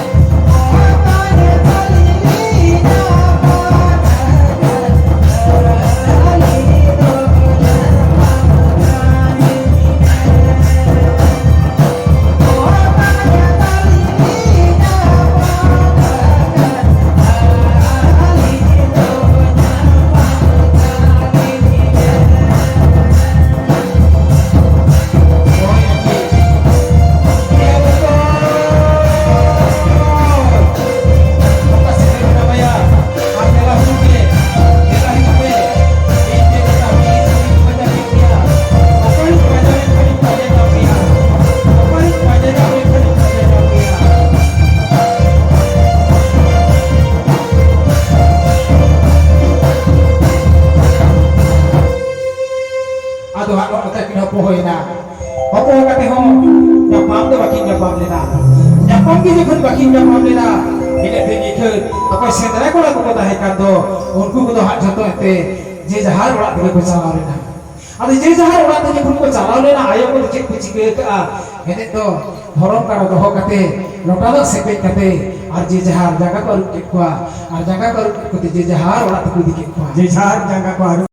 ᱟᱫᱚ ᱦᱟᱸᱜ ᱱᱚᱜᱼᱚ ᱱᱚᱝᱠᱟ ᱠᱤᱱ ᱦᱚᱯᱚ ᱦᱩᱭᱱᱟ᱾ ᱦᱚᱯᱚ ᱠᱟᱛᱮ ᱦᱚᱸ ᱧᱟᱯᱟᱢ ᱫᱚ ᱵᱟᱹᱠᱤᱱ ᱧᱟᱯᱟᱢ ᱞᱮᱱᱟ᱾ ᱧᱟᱯᱟᱢ ᱜᱮ ᱡᱚᱠᱷᱚᱱ ᱵᱟᱹᱠᱤᱱ ᱧᱟᱯᱟᱢ ᱞᱮᱱᱟ, ᱤᱱᱟᱹᱜ ᱫᱤᱱ ᱤᱠᱷᱟᱹᱱ ᱚᱠᱚᱭ ᱥᱮᱸᱫᱽᱨᱟ ᱠᱚᱲᱟ ᱠᱚᱠᱚ ᱛᱟᱦᱮᱸ ᱠᱟᱱ ᱫᱚ, ᱩᱱᱠᱩ ᱠᱚᱫᱚ ᱦᱟᱸᱜ ᱡᱷᱚᱛᱚ ᱮᱱᱛᱮ ᱡᱮ ᱡᱟᱦᱟᱨ ᱚᱲᱟᱜ ᱛᱮᱜᱮ ᱠᱚ ᱪᱟᱞᱟᱣ ᱞᱮᱱᱟ᱾ ᱟᱫᱚ ᱡᱮ ᱡᱟᱦᱟᱨ ᱚᱲᱟᱜ ᱛᱮ ᱡᱚᱠᱷᱚᱱ ᱠᱚ ᱪᱟᱞᱟᱣ ᱞᱮᱱᱟ, ᱟᱭᱳ ᱠᱚᱫᱚ ᱪᱮᱫ ᱠᱚ ᱪᱤᱠᱟᱹ ᱟᱠᱟᱜᱼᱟ? ᱮᱱᱮᱡ ᱫᱚ ᱫᱷᱚᱨᱚᱢ ᱠᱟᱲᱚ ᱫᱚᱦᱚ ᱠᱟᱛᱮ, ᱞᱚᱴᱟ ᱫᱟᱜ ᱥᱮᱯᱮᱡ ᱠᱟᱛᱮ, ᱟᱨ ᱡᱮ ᱡᱟᱦᱟᱨ ᱡᱟᱸᱜᱟ ᱠᱚ ᱟᱹᱨᱩᱵ ᱠᱮᱫ ᱠᱚᱣᱟ, ᱟᱨ ᱡᱟᱸᱜᱟ ᱠᱚ ᱟᱹᱨᱩᱵ ᱠᱮᱫ ᱠᱚᱛᱮ ᱡᱮ ᱡᱟᱦᱟᱨ ᱚᱲᱟᱜ ᱛᱮᱠᱚ ᱤᱫᱤ ᱠᱮᱫ ᱠᱚᱣᱟ᱾ ᱡᱮ ᱡᱟᱦᱟᱨ ᱡᱟᱸᱜᱟ ᱠᱚ ᱟᱹᱨᱩᱵ